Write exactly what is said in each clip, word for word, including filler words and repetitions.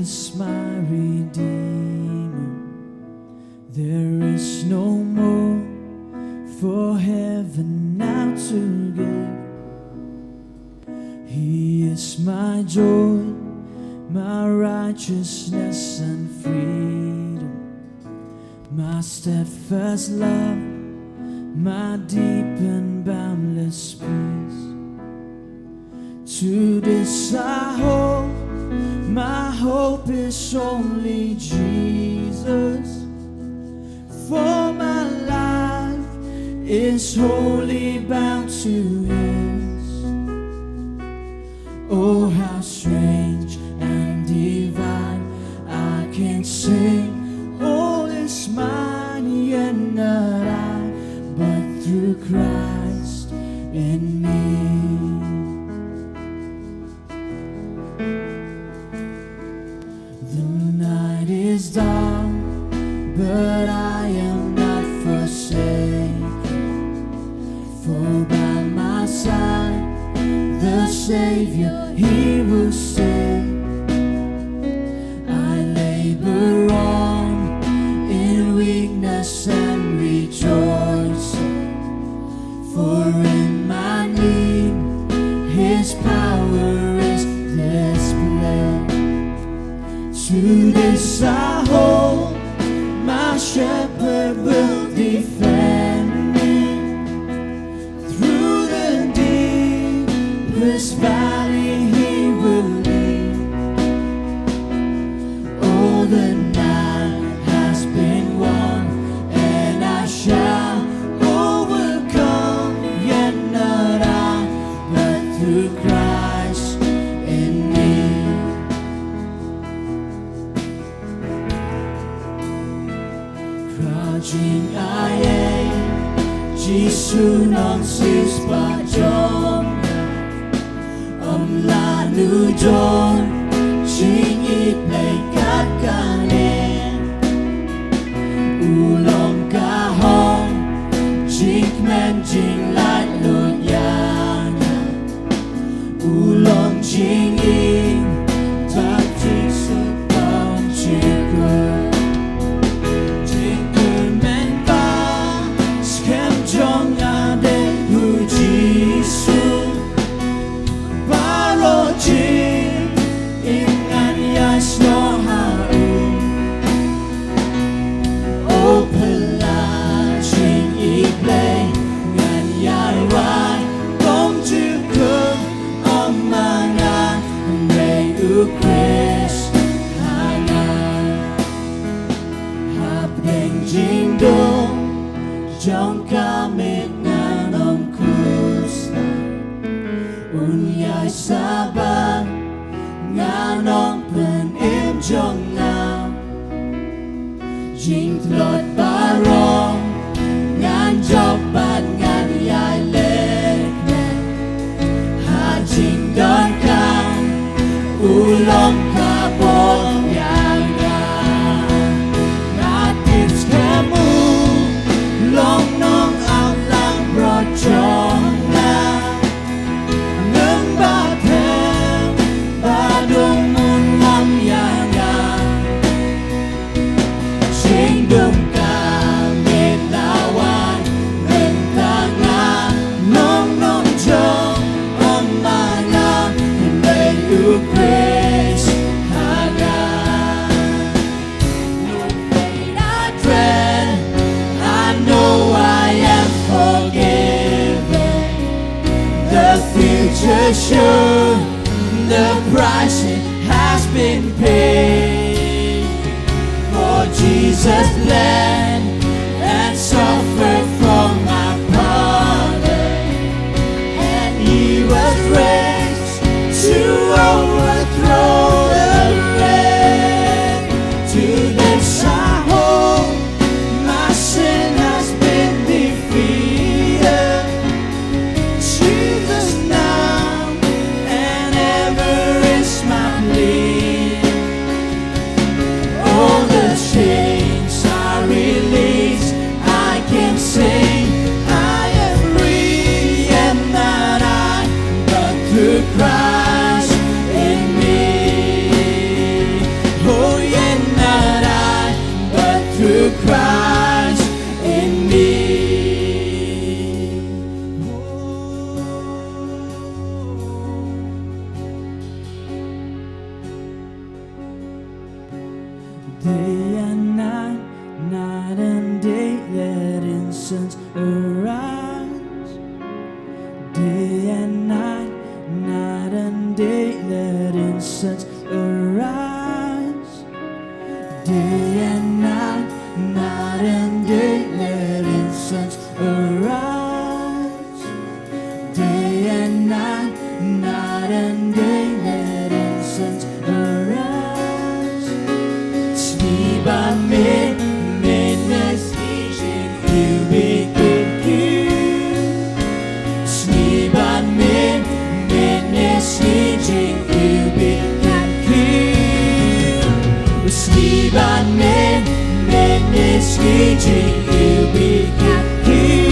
is my Redeemer. There is no more for heaven now to give. He is my joy, my righteousness and freedom, my steadfast love, my deep and boundless peace. To this I hold, my hope is only Jesus. For my life is wholly bound to His. Oh, how strange and divine, I can sing, all is mine, yet not I, but through Christ in me. The night is dark, but I am not forsaken. For by my side, the Savior, He will stay. I labor on in weakness and rejoicing. For in my need, His power is displayed. To this I hold, my shepherd will defend me. Through the deepest valley He will lead. Oh, the night has been warm, and I shall overcome, yet not I, but through Christ in me. Ka jingaiei Jisu nongsiewspah jong nga, ym lah nujor jingïeit Blei kat kane. U long ka hok, jingkmen, jinglait lut ïa nga. U long jingim, bad jingsuk bymjukut. Jingkyrmen ba skhem jong nga dei u Jisu. Baroh jingim ngan ïai snoh ha u. O phylla jingïeit Blei, ngan ïai rai bymjukut, ym ma nga, hynrei u Khrist ha nga. Hapdeng jingdum jong ka miet ngan ym khuslai. Un ïai sabat, ngan ong, Pynim jong nga. Jingtlot baroh ngan jop bad ngan ïai leh kmen. Ha jingdonkam u long ka bor ïa nga. Nga tip skhem u long nongamplat baroh jong nga. Ngan bad em, bad um un lam ïa nga. Jingdum ka miet la wan, mynta ngan ong, Pynim jong, ym ma nga, hynrei u Khrist ha nga. No pain I dread, I know I am forgiven. The future sure, the price it has been paid. For Jesus bled and suffered for my pardon, and He was raised to overthrow the grave. To this I hold, my sin has been defeated. Jesus now and ever is my plea. All the chains are released. Day and night, night and day, let incense arise. Day and night, night and day, let incense arise. Day and night, night and day, let incense arise. Day and night, night and day, let incense arise. Sngi bad miet, miet ne sngi jingïewbih kynthih. Sngi bad miet, miet ne sngi jingïewbih kynthih. Sngi bad miet, miet ne sngi jingïewbih kynthih.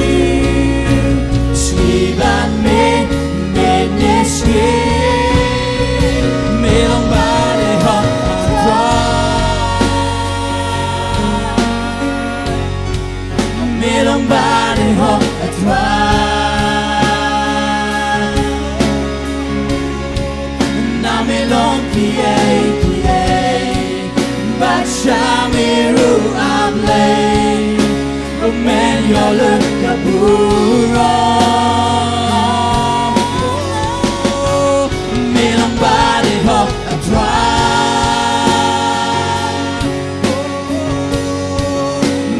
Sngi bad miet, miet ne sngi. Me long ba dei hok, A Trai. Me long ba dei hok, A Trai. Na me long kiei kiei, bad sha me ruh, A Blei. U men ïoh lut ka burom. Me long ba dei hok, A Trai.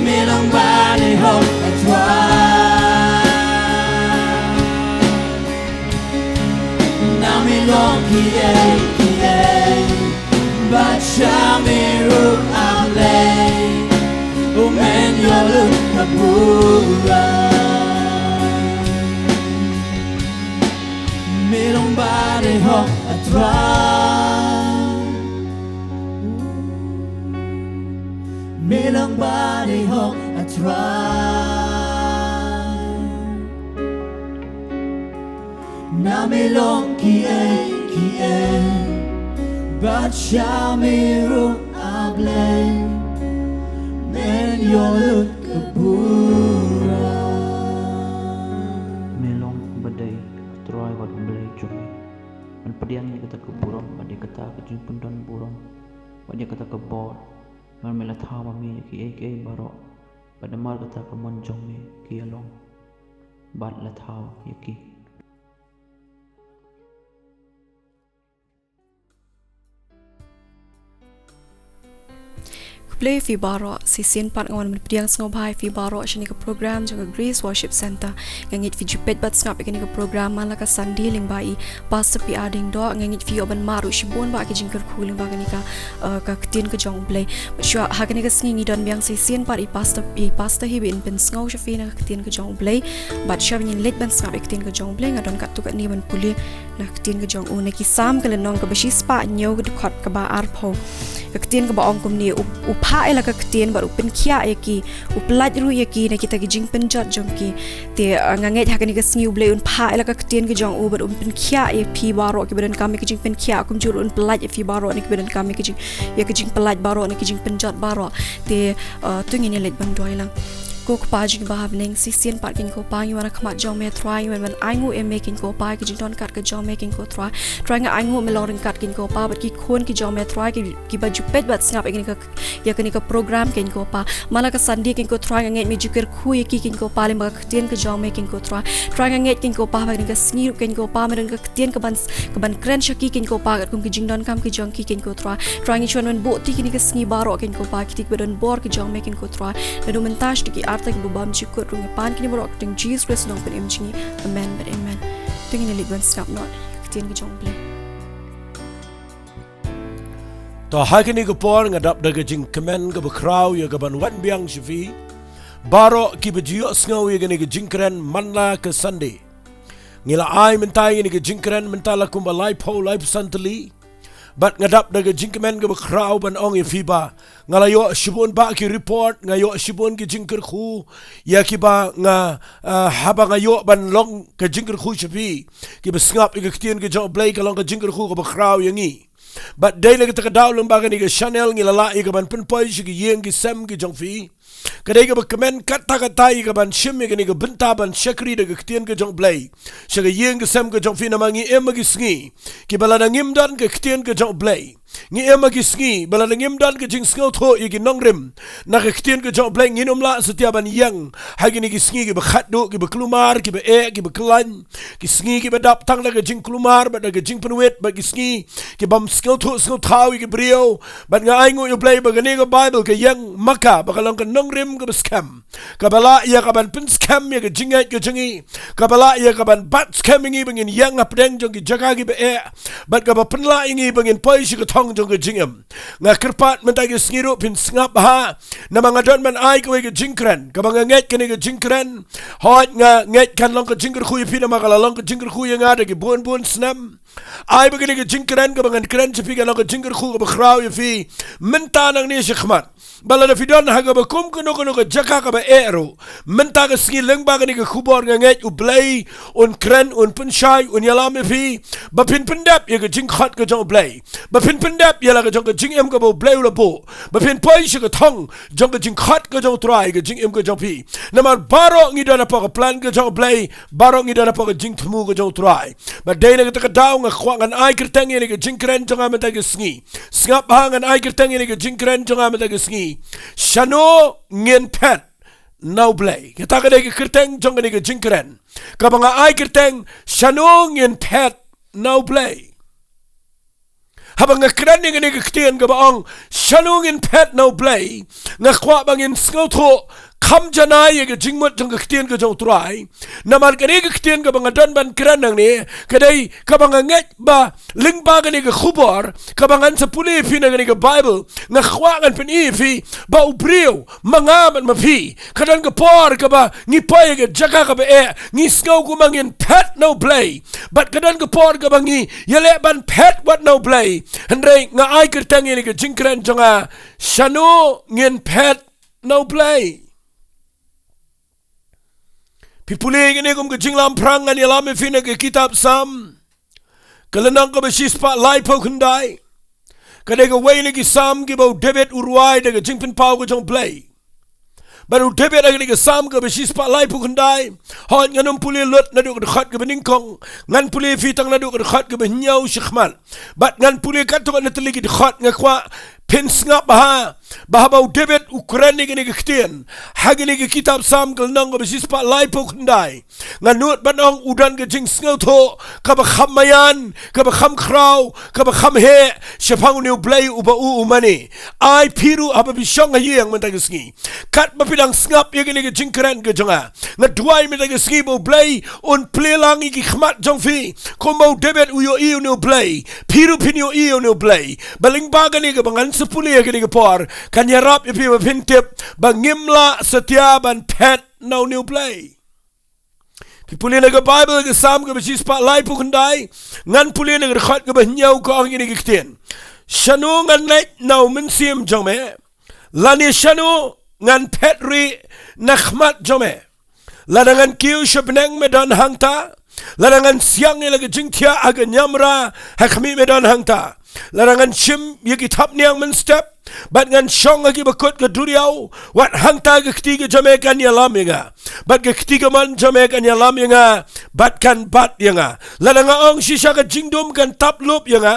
Me long ba dei hok, A Trai. Na me long kiei kiei, bad sha me ruh, A Blei. U men ïoh lut ka burom. Me long ba dei hok, A Trai. Me long ba dei hok, A Trai. Na me long kiei kiei, bad sha me ruh, A Blei. Men ïoh lut ka burom. Me long ba dei A Trai bad U Blei jong ngi. Men pdiang ïa kata ka burom bad ïa kata ka jingpyndon burom bad ïa kata ka bor. Namar me la thaw ma me ïa kiei kiei baroh, bad namar kata ka mon jong me ki ïalong bad la thaw ïa ki. Khublei phi baroh, shisien pat nga wan ban pdiang sngewbha ïa phi baroh shane ka program jong ka Grace Worship Centre. Nga ngeit phi ju peit bad sngap ïa kane ka program man la ka Sunday lyngba i Pastor P R Diengdoh. Nga ngeit phi ïoh ban mad ruh shibun bad ka jingkyrkhu lyngba kane ka, eh, ka ktien ka jong U Blei. Bad shuwa ha kane ka sngi ngi don biang shisien pat i Pastor, i Pastor hi ba in pynsngew sha phi na ka ktien ka jong U Blei. Bad shuwa ba ngin leit ban sngap ïa ka ktien ka jong U Blei, nga don katto katne ban pule na ka ktien ka jong u, na ki Salm ka lynnong kaba shispah hynñiew ka dkhot kaba arphew. Ka ktien kaba ong kumne, u, u phah ïa la ka ktien bad u pynkhiah ïa ki, u pyllait ruh ïa ki na kita ki jingpynjot jong ki. Te, eh, nga ngeit ha kane ka sngi U Blei un phah ïa la ka ktien ka jong u bad un pynkhiah ïa phi baroh kiba donkam ïa ka jingpynkhiah, kumjuh ruh un pyllait ïa phi baroh na kiba donkam ïa ka jing, ïa ka jingpyllait baroh na ki jingpynjot baroh. Te, eh, to ngin ïa leit ban duwai lang. Ko Kpa jong ngi ba ha bneng, shisien pat keiñ ko Pa ngi wan ha khmat jong me Trai, ngi wan ban ainguh ïa me keiñ ko Pa, ïa ka jingdonkam ka jong me keiñ ko Trai. Trai nga ainguh me long ryngkat keiñ ko Pa bad ki khun ki jong me Trai, ki, kiba ju peit bad sngap ïa kane ka, ïa kane ka program keiñ ko Pa. Man la ka Sunday keiñ ko Trai nga ngeit me ju kyrkhu ïa ki keiñ ko Pa lyngba ka ktien ka jong me keiñ ko Trai. Trai nga ngeit keiñ ko Pa ba kane ka sngi ruh keiñ ko Pa me don ka ktien kaban, kaban kren sha ki keiñ ko Pa katkum ki jingdonkam ki jong ki keiñ ko Trai. Trai ngi shu wan ban buh ti kine ki sngi baroh keiñ ko Pa, kiti kiba don bor ki jong me keiñ ko Trai. Naduh mynta shaduh ki arta kiba bymjukut, ruh ngi pan kine baroh ha ka kyrteng Jisu Khrist u nongpynim jong ngi. Amen bad amen. To ngin ïa leit ban sngap noh ïa ka ktien ka jong U Blei. To ha kane ka por nga dap da ka jingkmen kaba khraw ïa kaban wan biang sha phi baroh kiba ju ïohsngew ïa kane ka jingkren man la ka Sunday. Ngi la ai mynta ïa kane ka jingkren mynta la kumba laiphew laiphew san tylli. Bad nga dap da ka jingkmen kaba khraw ban ong ïa phi ba nga la ïoh shibun bah ki report, nga ïoh shibun ki jingkyrkhu ïa kiba nga, ah, haba nga ïoh ban long ka jingkyrkhu sha phi, kiba sngap ïa ka ktien ka jong U Blei ka long ka jingkyrkhu kaba khraw ïa ngi. Bad dei na kata ka daw lyngba kane ka channel ngi la lah ïa kaban pynpoi sha ki ïing ki sem ki jong phi. Ka dei kaba kmen katta katta ïa kaban shim ïa kane ka bynta ban shakri da ka ktien ka jong U Blei sha ka ïing ka sem ka jong phi, namar ngi im ha ki sngi kiba lada ngim don ka ktien ka jong U Blei, ngi im ha ki sngi ba lada ngim don ka jingsngewthuh ïa ki nongrim na ka ktien ka jong U Blei, ngin ym lah satia ban ïeng ha kine ki sngi kiba khatduh, kiba kulmar, kiba eh, kiba khlaiñ, ki sngi kiba dap tang da ka jingkulmar bad da ka jingpynwit, bad ki sngi ki bym sngewthuh sngewthaw ïa ki briew. Bad nga ai nguh ïa U Blei ba kane ka Baibl ka ïeng ma ka ba ka long ka nongrim kaba skhem, kaba lah ïa kaban pynskhem ïa ka jingngeit ka jong ngi, kaba lah ïa kaban bat skhem ïa ngi ba ngin ïeng hapdeng jong ki jaka kiba eh, bad kaba pynlah ïa ngi ba ngin poi sha ka thong jong ka jingim. Nga kyrpad mynta ki sngi ruh phin sngap bha, namar nga don ban ai kawei ka jingkren kaba nga ngeit kane ka jingkren, hooid, nga ngeit kan long ka jingkyrkhu ïa phi namar ka la long ka jingkyrkhu ïa nga da ki bun bun snem. Ai ba kane ka jingkren kaba ngan kren sha phi kan long ka jingkyrkhu kaba khraw ïa phi mynta nangne shakhmat, ba lada phi don ha kaba kum kano kano ka jaka kaba eh ruh, mynta ka sngi lyngba kane ka khubor nga ngeit U Blei un kren, un pynshai, un ïalam ïa phi ba phin pyndep ïa ka jingkhot ka jong U Blei, ba phin pyndep ïa la ka jong ka jingim kaba U Blei u la buh, ba phin poi sha ka thong jong ka jingkhot ka jong U Trai ka jingim ka jong phi. Namar baroh ngi don hapoh ka plan ka jong U Blei, baroh ngi don hapoh ka jingthmu ka jong U Trai. Bad dei na kata ka daw nga kwah ngan ai kyrteng ïa kane ka jingkren jong nga mynta ka sngi. Sngap bha, ngan ai kyrteng ïa kane ka jingkren jong nga mynta ka sngi: Shano ngin phet na U Blei. Kata ka dei ka kyrteng jong kane ka jingkren kaba nga ai kyrteng: Shano ngin phet na U Blei. Haba nga kren ïa kane ka ktien kaba ong shano ngin phet na U Blei, nga kwah ba ngin sngewthuh kham janai ïa ka jingmut jong ka ktien ka jong U Trai. Namar kane ka ktien kaba nga don ban kren nangne ka dei kaba nga ngeit ba lyngba kane ka khubor kaba ngan sa pule ïa phi na kane ka Baibl, nga kwah ngan pyni ïa phi ba u briew, ma nga bad ma phi, ka don ka por kaba ngi poi ha ka jaka kaba eh, ngi sngew kumba ngin phet na U Blei, bad ka don ka por kaba ngi ïaleh ban phet wat na U Blei. Hynrei nga ai kyrteng ïa kane ka jingkren jong nga: Shano ngin phet na U Blei. Phi pule ïa kane kum ka jinglamphrang, ngan ïalam ïa phi na ka kitab Salm, ka lynnong kaba shispah laiphew khyndai. Ka dei kawei na ki Salm kiba u David u rwai da ka jingpynpaw ka jong U Blei. Bad u David ha kane ka Salm kaba shispah laiphew khyndai, hooid, ngan ym pule lut naduh ka dkhot kaba nyngkong, ngan pule ïa phi tang naduh ka dkhot kaba hynñiew shakhmat. Bad ngan pule katto katne tylli ki dkhot. Nga kwah phin sngap bha ba haba u David u kren ïa kane ka ktien ha kane ka kitab Salm ka lynnong kaba shispah laiphew khyndai, nga nud ban ong u don ka jingsngewthuh kaba kham maïan, kaba kham khraw, kaba kham heh shaphang une U Blei uba u u mane. Ai phi ruh haba phi shong ha ïing mynta ka sngi, katba phi dang sngap ïa kane ka jingkren ka jong nga, nga duwai mynta ka sngi ba U Blei un plie lang ïa ki khmat jong phi kumba u David u ïohi ïa une U Blei. Phi ruh phin ïohi ïa une U Blei. Ba lyngba kane kaba ngan sa pule ha kane ka por, kan ïarap ïa phi ba phin tip ba ngim lah satia ban phet na une U Blei. Phi pule na ka Baibl, ka Salm kaba shispah laiphew khyndai, ngan pule na ka dkhot kaba hynñiew, ka ong ïa kane ka ktien: Shano ngan leit na U Mynsiem jong me? Lane shano ngan phet rieh na khmat jong me? Lada ngan kiew sha bneng, me don hangta. Lada ngan siang ïa la ka jingthiah ha ka niamra, ha khmih me don hangta. Lada ngan shim ïa ki thapniang mynstep, bad ngan shong ha ki bakut ka duriaw, wat hangta ka kti ka jong me kan ïalam ïa nga, bad ka kti kamon jong me kan ïalam ïa nga bad kan bat ïa nga. Lada nga ong shisha ka jingdum kan tap lup ïa nga,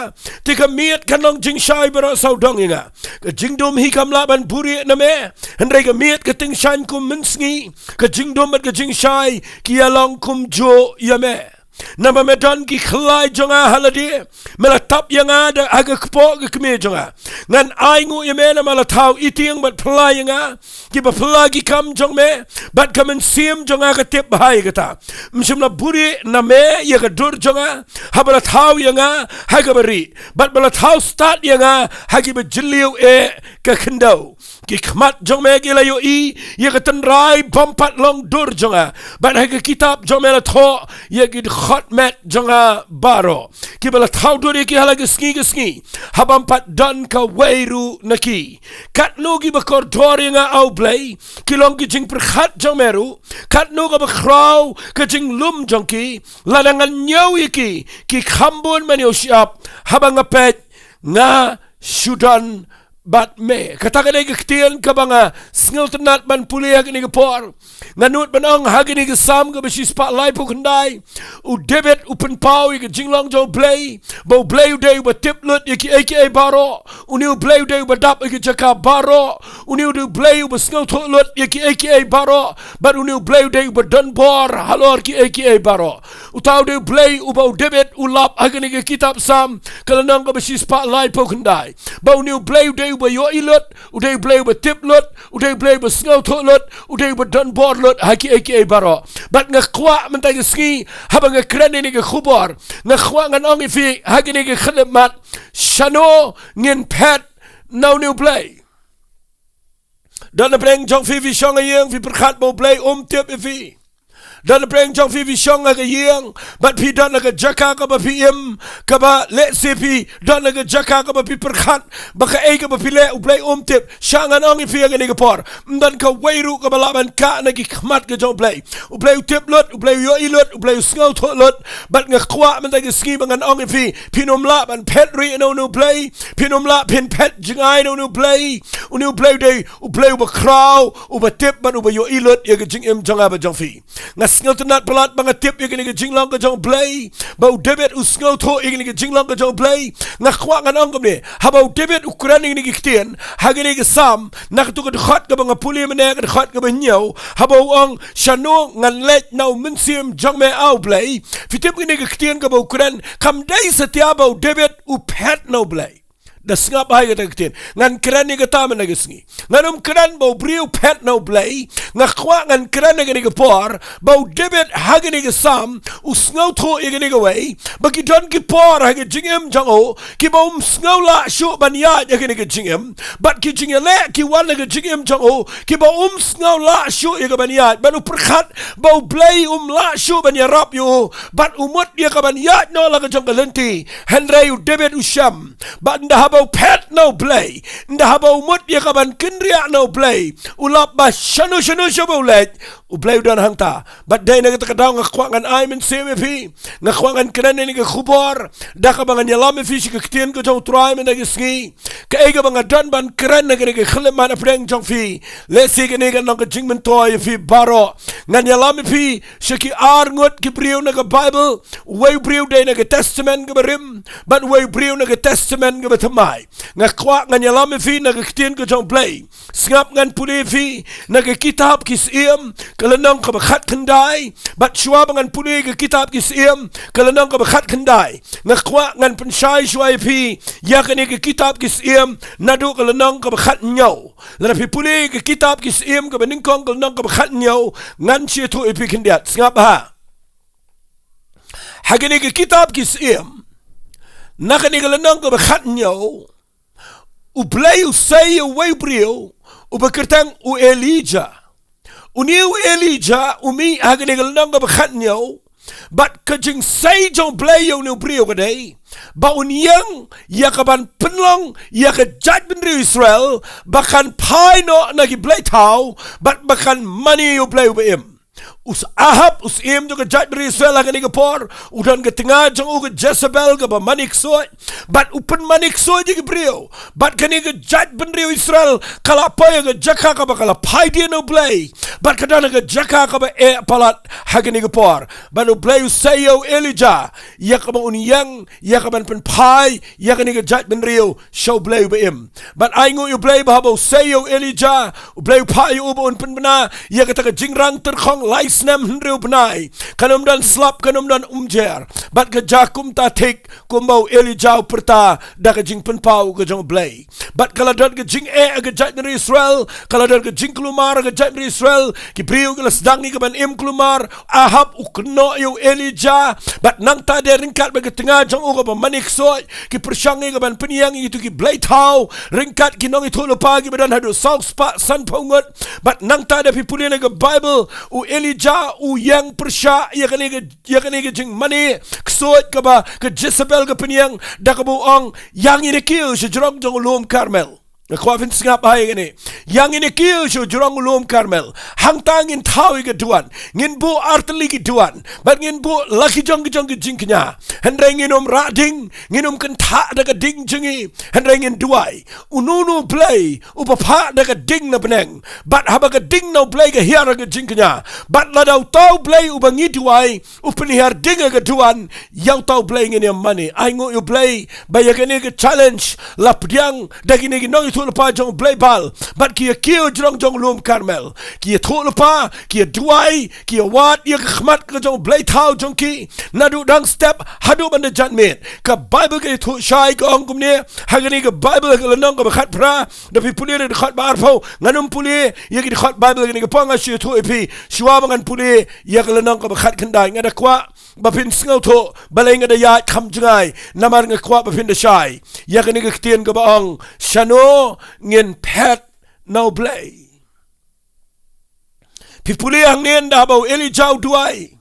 te ka miet kan long jingshai baroh sawdong ïa nga. Ka jingdum hi kam lah ban buhrieh na me, hynrei ka miet ka tyngshaiñ kum mynsngi. Ka jingdum bad ka jingshai ki ïalong kumjuh ïa me. Namar me don ki khlai jong nga ha lade, me la tap ïa nga da ha ka kpoh ka kmie jong nga. Ngan ai nguh ïa me namar la thaw itieng bad phylla ïa nga. Kiba phylla ki kam jong me, bad ka mynsiem jong nga ka tip bha ïa kata. Ym shym la buhrieh na me ïa ka dur jong nga, haba la thaw ïa nga ha kaba rieh, bad ba la thaw stad ïa nga ha kiba jylliew eh ka khyndew. Ki khmat jong me ki la ïohi ïa ka tynrai bym pat long dur jong nga, bad ha ka kitab jong me la thoh ïa ki dkhot met jong nga baroh, kiba la thaw dur ïa ki ha la ka sngi ka sngi, ha bym pat don kawei ruh na ki. Katno kiba kordor ïa nga, A U Blei, ki long ki jingpyrkhat jong me ruh. Katno kaba khraw ka jinglum jong ki. Lada ngan ñiew ïa ki, ki kham bun ban ïoh shyiap. Haba nga peit, nga shu don bad me. Kata ka dei ka ktien kaba nga sngewtynnat ban pule ha kane ka por. Nga nud ban ong ha kane ka Salm kaba shispah laiphew khyndai, u David u pynpaw ïa ka jinglong jong U Blei, ba U Blei u dei uba tip lut ïa kiei kiei baroh. Une U Blei u dei uba dap ïa ka jaka baroh. Une u dei U Blei uba sngewthuh lut ïa kiei kiei baroh. Bad une U Blei u dei uba don bor halor kiei kiei baroh. Uta u dei U Blei uba u David u lap ha kane ka kitab Salm, ka lynnong kaba shispah laiphew khyndai, ba une U Blei u dei uba ïohi lut, u dei U Blei uba tip lut, u dei U Blei uba sngewthuh lut, u dei uba don bor lut ha kiei kiei baroh. Bad nga kwah mynta ka sngi, haba nga kren ïa kane ka khubor, nga kwah ngan ong ïa phi ha kane ka khyllipmat, shano ngin phet na une U Blei. Don napdeng jong phi, phi shong ha ïing, phi pyrkhat ba U Blei um tip ïa phi. Don napdeng jong phi, phi shong ha ka ïing, bad phi don ha ka jaka kaba phi im, kaba lehse phi don ha ka jaka kaba phi pyrkhat ba kaei kaba phi leh U Blei um tip. Shah ngan ong ïa phi ha kane ka por, ym don kawei ruh kaba lah ban kah na ki khmat ka jong U Blei. U Blei u tip lut, U Blei u ïohi lut, U Blei u sngewthuh lut. Bad nga kwah mynta ka sngi ba ngan ong ïa phi, phin ym lah ban phet rieh na une U Blei. Phin ym lah phin phet jngai na une U Blei. Une U Blei u dei U Blei uba khraw, uba tip bad uba ïohi lut ïa ka jingim jong nga bad jong phi. Nga sngewtynnat palat ba nga tip ïa kane ka jinglong ka jong U Blei, ba u David u sngewthuh ïa kane ka jinglong ka jong U Blei. Nga kwah ngan ong kumne, haba u David u kren ïa kane ka ktien ha kane ka Salm, na kato ka dkhot kaba nga pule mynne, ka dkhot kaba hynñiew, haba u ong, shano ngan leit na u mynsiem jong me, A U Blei. Phi tip kane ka ktien kaba u kren, kam dei satia ba u David u phet na U Blei. Da sngap bha ïa kata ka ktien. Ngan kren ïa kata mynta ka sngi. Ngan ym kren ba u briew u phet na U Blei. Nga kwah ngan kren ha kane ka por ba u David ha kane ka Salm u sngewthuh ïa kane kawei, ba ki don ki por ha ka jingim jong u kiba um sngew lah shuh ban ïaid ha kane ka jingim. Bad ki jingïaleh ki wan ha ka jingim jong u kiba um sngew lah shuh ïa ka ban ïaid, bad u pyrkhat ba U Blei um lah shuh ban ïarap ïa u, bad u mut ïa ka ban ïaid noh la ka jong ka lynti. Hynrei u David u shem ba ynda haba u phet na U Blei, ynda haba u mut ïa ka ban kynriah na U Blei, u lap ba shano shano shaba u leit, U Blei u don hangta. Bad dei na kata ka daw nga kwah ngan ai mynsiem ïa phi, nga kwah ngan kren ïa kane ka khubor da kaba ngan ïalam ïa phi sha ka ktien ka jong U Trai mynta ka sngi. Kaei kaba nga don ban kren ha kane ka khyllipmat napdeng jong phi, lehse kane kan long ka jingmyntoi ïa phi baroh. Ngan ïalam ïa phi sha ki ar ngut ki briew na ka Baibl. Uwei u briew dei na ka Testament kaba rim, bad uwei u briew na ka Testament kaba thymmai. Nga kwah ngan ïalam ïa phi na ka ktien ka jong U Blei. Sngap, ngan pule ïa phi na ka kitab Ki Syiem, ka lynnong kaba khatkhyndai. Bad shuwa ba ngan pule ïa ka kitab Ki Syiem, ka lynnong kaba khatkhyndai, nga kwah ngan pynshai shuwa ïa phi ïa kane ka kitab Ki Syiem naduh ka lynnong kaba khathynñiew. Lada phi pule ïa ka kitab Ki Syiem kaba nyngkong, ka lynnong kaba khathynñiew, ngan sa ïathuh ïa phi khyndiat. Sngap bha. Ha kane ka kitab Ki Syiem, na kane ka lynnong kaba khathynñiew, U Blei u sei ïa uwei u briew uba kyrteng u Elijah. Une u Elijah u mih ha kane ka lynnong kaba khathynñiew, bad ka jingsei jong U Blei ïa une u briew ka dei ba un ïeng ïa ka ban pynlong ïa ka jaitbynriew Israel ba kan phai noh na ki blei thaw, bad ba kan mane ïa U Blei uba im. U Ahab, u syiem jong ka jaitbynriew Israel ha kane ka por, u don ka tnga jong u ka Jezebel kaba mane ksuid, bad u pynmane ksuid ïa ki briew. Bad kane ka jaitbynriew Israel ka la poi ha ka jaka kaba ka la phai dien na U Blei, bad ka don ha ka jaka kaba eh palat ha kane ka por. Bad U Blei u sei ïa u Elijah ïa kaba un ïeng ïa ka ban pynphai ïa kane ka jaitbynriew sha U Blei uba im. Bad ainguh ïa U Blei ba haba u sei ïa u Elijah, U Blei u phah ïa u ba un pynbna ïa kata ka jingrang tyrkhong lai snem hynriew bnai. Kan ym don slap, kan ym don umjer. Bad ka jia kumta thik kumba u Elijah u pyrta da ka jingpynpaw ka jong U Blei. Bad ka la don ka jingeh ha ka jaitbynriew Israel, ka la don ka jingkulmar ha ka jaitbynriew Israel, ki briew ki la sdang ïa ka ban im kulmar. Ahab u kynnoh ïa u Elijah, bad nangta de ryngkat bad ka tnga jong u kaba mane ksuid, ki pyrshang ïa ka ban pynïeng ïa kito ki blei thaw ryngkat ki nongïathuhlypa kiba don haduh saw spah sanphew ngut. Bad nangta de phi pule na ka Baibl, u Elijah u ïeng pyrshah ïa kane ka, ïa kane ka jingmane ksuid kaba ka Jezebel ka pynïeng, da kaba u ong, ïa ngi da kiew sha jrong jong u lum Karmel. Nga kwah phin sngap ha ïa kane. Ïa ngin ïa kiew sha u jrong u lum Karmel. Hangta ngin thaw ïa ka duwan. Ngin buh artylli ki duwan. Bad ngin buh la ki jong ki jong ki jingkñia. Hynrei ngin ym rah ding. Ngin ym kynthah da ka ding jong ngi. Hynrei ngin duwai. Uno uno u Blei uba phah da ka ding na bneng. Bad haba ka ding na u Blei ka hiar ha ka jingkñia. Bad lada uta u Blei uba ngi duwai u pynhiar ding ha ka duwan, ïa uta u Blei ngin ïa mane. Ai nguh ïa u Blei ba ïa kane ka challenge la pdiang da kine ki nongïathuhlypa jong u Blei Baal. Bad ki ïa kiew jrong jong u lum Karmel. Ki ïathuhlypa, ki ïa duwai, ki ïa wad ïa ka khmat ka jong u Blei thaw jong ki. Naduh dang step haduh ban da janmiet. Ka Baibl ka ïathuh shai ka ong kumne, ha kane ka Baibl ha ka lynnong kaba khatphra, da phi pule da ka dkhot ba arphew, ngan ym pule ïa ka dkhot Baibl ha kane ka por, nga shu ïathuh ïa phi, shuwa ba ngan pule ïa ka lynnong kaba khatkhyndai, nga da kwah ba phin sngewthuh, balei nga da ïaid kham jngai, namar nga kwah ba phin da shai ïa kane ka ktien kaba ong, shano ngin phet na u Blei. Phi pule hangne ynda haba u Elijah u duwai.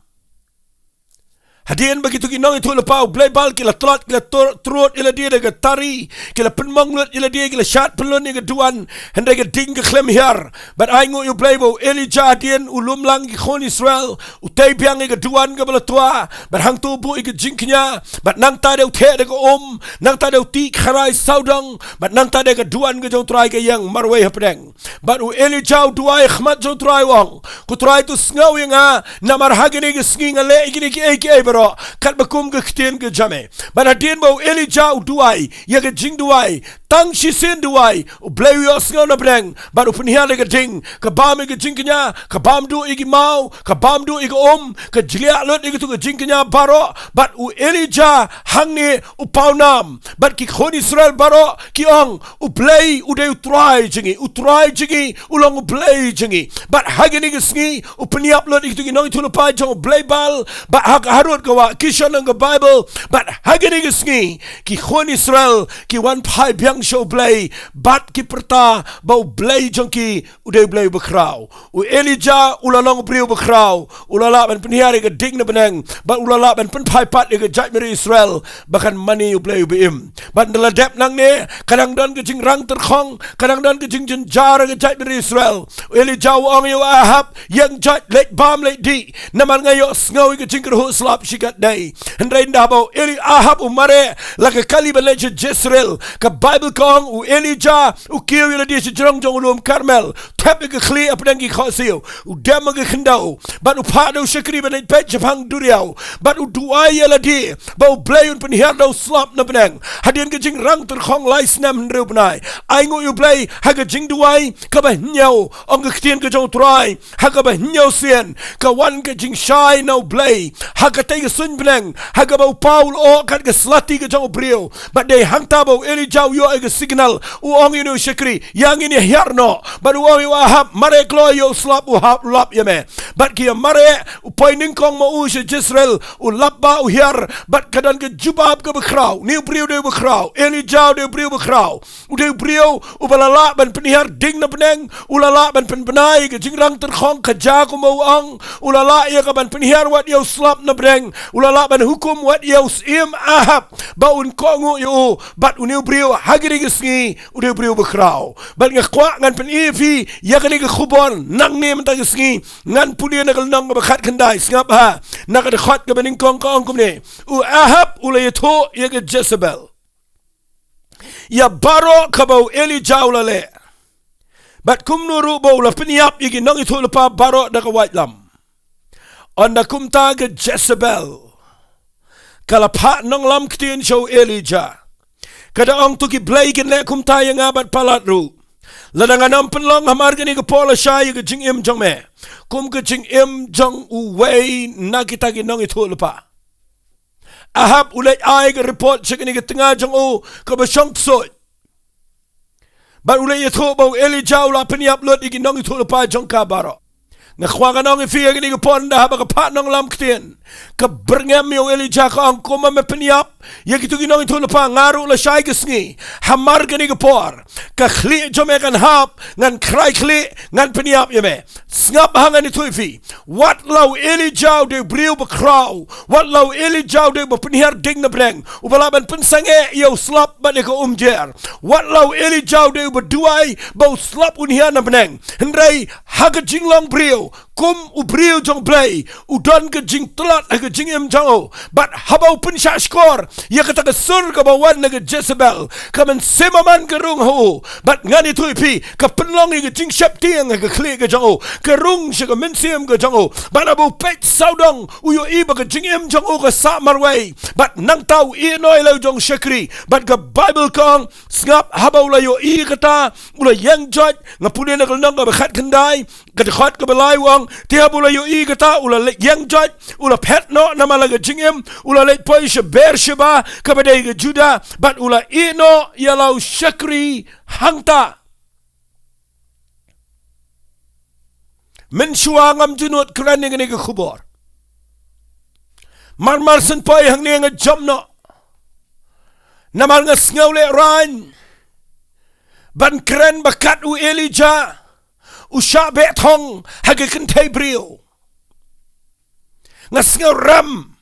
Hadien ba kito ki nongïathuhlypa u Blei Baal ki la tlot, ki la tur-, trud ïa lade da ka tari, ki la pynmong lut ïa lade, ki la shad pynlun ïa ka duwan, hynrei ka ding ka khlem hiar. Bad ai nguh ïa u Blei ba u Elijah hadien u lum lang ki khun Israel, u tei biang ïa ka duwan kaba la twa, bad hangto u buh ïa ka jingkñia, bad nangta de u theh da ka um, nangta de u tih kharai sawdong, bad nangta de ka duwan ka jong u Trai ka ïeng marwei hapdeng. Bad u Elijah u duwai ha khmat jong u Trai u ong, ko Trai to sngew ïa nga, namar ha kine ki sngi nga leh ïa kine kiei kiei baroh, katba kum ka ktien ka jong me. Bad hadien ba u Elijah u duwai ïa ka jingduwai, tang shisien duwai, u Blei u ïohsngew na bneng, bad u pynhiar ïa ka ding, ka bam ïa ka jingkñia, ka bam duh ïa ki maw, ka bam duh ïa ka um, ka jliah lut ïa kito ka jingkñia baroh, bad u Elijah hangne u pawnam, bad ki khun Israel baroh ki ong, u Blei u dei u Trai jong ngi, u Trai jong ngi u long u Blei jong ngi. Bad ha kine ki sngi u pynïap lut ïa kito ki nongïathuhlypa jong u Blei Baal, bad ha ka harud ka wah Kishon ha ka Baibl, bad ha kine ki sngi ki khun Israel ki wan phai biang sha u Blei, bad ki pyrta ba u Blei jong ki u dei u Blei uba khraw. U Elijah u la long u briew uba khraw, u la lah ban pynhiar ïa ka ding na bneng, bad u la lah ban pynphai pat ïa ka jaitbynriew Israel ba kan mane ïa u Blei uba im. Bad ynda la dep nangne, ka dang don ka jingrang tyrkhong, ka dang don ka jingjynjar ha ka jaitbynriew Israel. U Elijah u ong ïa u Ahab, ïeng jait, leit bam leit dih, namar nga ïohsngew ïa ka jingkyrhuh slap shikatdei. Hynrei ynda haba u Eli-, Ahab u mareh, la ka kali ban leit sha Jezreel, ka Baibl ka ong u Elijah u kiew ïa lade sha jrong jong u lum Karmel, thep ïa ka khlieh hapdeng ki khohsiew, u dem ha ka khyndew, bad u phah da u shakri ban leit peit shaphang duriaw, bad u duwai ïa lade ba u Blei un pynhiar da u slap na bneng. Hadien ka jingrang tyrkhong lai snem hynriew bnai, ai nguh ïa u Blei, ha ka jingduwai kaba hynñiew, ong ka ktien ka jong u Trai, ha kaba hynñiew sien ka wan ka jingshai na u Blei ha katei ka suiñ bneng, ha kaba u paw u la ong kat ka slati ka jong u briew. Bad dei hangta ba u Elijah u ïoh ïa ka signal, u ong ïa une u shakri, ïa ngin ïa hiar noh. Bad u ong ïa u Ahab, mareh kloi, ïoh u slap, u hap lap ïa me. Bad ki ïa mareh, u poi nyngkong ma u sha Jezreel, u lap ba u hiar, bad ka don ka jubab kaba khraw. Une u briew dei uba khraw, Elijah u dei u briew uba khraw. U dei u briew uba la lah ban pynhiar ding na bneng, u la lah ban pynbna ïa ka jingrang tyrkhong ka jia kumba u ong, u la lah ïa ka ban pynhiar wat ïa u slap na bneng, u la lah ban hukum wat ïa u syiem Ahab ba un kohnguh ïa u. Bad une u briew ha kine ki sngi u dei u briew uba khraw. Bad nga kwah ngan pyni ïa phi ïa kane ka khubor nangne mynta ka sngi, ngan pule na ka lynnong kaba khatkhyndai, sngap ha, na ka dkhot kaba nyngkong ka ong kumne, u Ahab u la ïathuh ïa ka Jezebel ïa baroh kaba u Elijah u la leh, bad kumno ruh ba u la pynïap ïa ki nongïathuhlypa baroh da ka waitlam. Ynda kumta ka Jezebel ka la phah nonglam ktien sha u Elijah, ka da ong, to ki blei kin leh kumta ïa nga bad palat ruh, lada ngan ym pynlong hamar kane ka por lashai ïa ka jingim jong me kum ka jingim jong uwei na kita ki nongïathuhlypa. Ahab u leit ai ka report sha kane ka tnga jong u kaba shong ksuid. Bad u leit ïathuh ba u Elijah u la pynïap lut ïa ki nongïathuhlypa jong ka baroh. Nga kwah ngan ong ïa phi ha kane ka por, ynda haba ka phah nonglam ktien, ka byrngem ïa u Elijah, ka ong, kumba me pynïap, Ïa kito ki nongïathuhlypa, nga ruh lashai ka sngi, hamar kane ka por, ka khlieh jong me kan hap, ngan khrai khlieh, ngan pynïap ïa me. Sngap ha ngan ïathuh ïa phi. Wat la u Elijah u dei u briew ba khraw. Wat la u Elijah u dei uba pynhiar ding na bneng, uba lah ban pynsangeh ïa u slap bad ïa ka umjer. Wat la u Elijah u dei uba duwai ba u slap un hiar na bneng. Hynrei ha ka jinglong briew, kum u briew jong U Blei, u don ka jingtlot ha ka jingim jong u. Bad haba u pynshah shkor ïa kata ka sur kaba wan na ka Jezebel, ka mynsiem Aman ka rung ha u. Bad ngan ïathuh ïa phi, ka pynlong ïa ka jingsheptieng ha ka khlieh ka jong u, ka rung sha ka mynsiem ka jong u. Bad haba u peit sawdong, u ïohi ba ka jingim jong u ka sah marwei. Bad nangta u ïehnoh ïa la u jong u shakri. Bad ka Baibl ka ong, sngap, haba u la ïohi kata, u la ïeng joit. Nga pule na ka lynnong kaba khatkhyndai, ka dkhot kaba lai, u ong, te haba u la ïohi kata, u la leit ïeng joit, u la phet noh namar la ka jingim, u la leit poi sha Beersheba, kaba dei ka Judah, bad u la ïehnoh ïa la u shakri hangta. Mynshuwa ngam ju nud kren ïa kane ka khubor. Mar mar shen poi hangne nga jop noh. Namar nga sngew lehraiñ ban kren ba kat u Elijah u shah beh thong ha ka kynthei briew. Nga sngew rem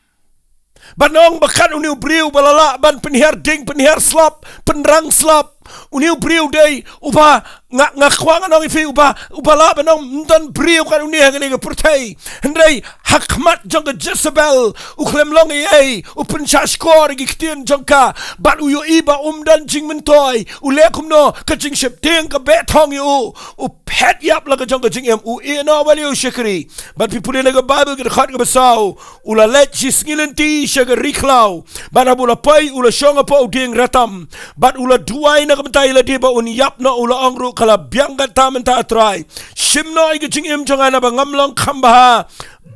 ban ong ba kat une u briew ba la lah ban pynhiar ding, pynhiar slap, pynrang slap. Une u briew dei uba, nga, nga kwah ngan ong ïa phi, uba, uba lah ban ong ym don briew kat une ha kane ka pyrthei. Hynrei ha khmat jong ka Jezebel u khlem long ei ei, u pynshah shkor ïa ki ktien jong ka. Bad u ïohi ba um don jingmyntoi, u leh kumno? Ka jingsheptieng ka beh thong ïa u. U phet ïap la ka jong ka jingim, u ïehnoh ïa la u shakri. Bad phi pule na ka Baibl ka dkhot kaba saw, u la leit shi sngi lynti sha ka ri khlaw. Bad haba u la poi, u la shong hapoh u dieng ratam. Bad u la duwai na ka bynta ïa lade ba un ïap noh, u la ong ruh, ka la biang kata mynta, A Trai, shim noh ïa ka jingim jong nga naba ngam long kham bha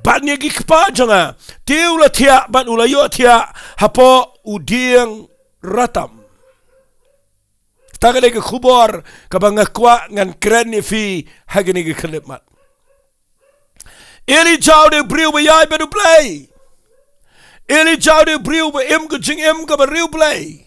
ban ïa ki kpa jong nga. Te u la thiah bad u la ïohthiah hapoh u dieng ratam. Kata ka dei ka khubor kaba nga kwah ngan kren ïa phi ha kane ka khyllipmat. Elijah u dei u briew ba ïaid bad U Blei. Elijah u dei u briew ba im ka jingim kaba riewblei.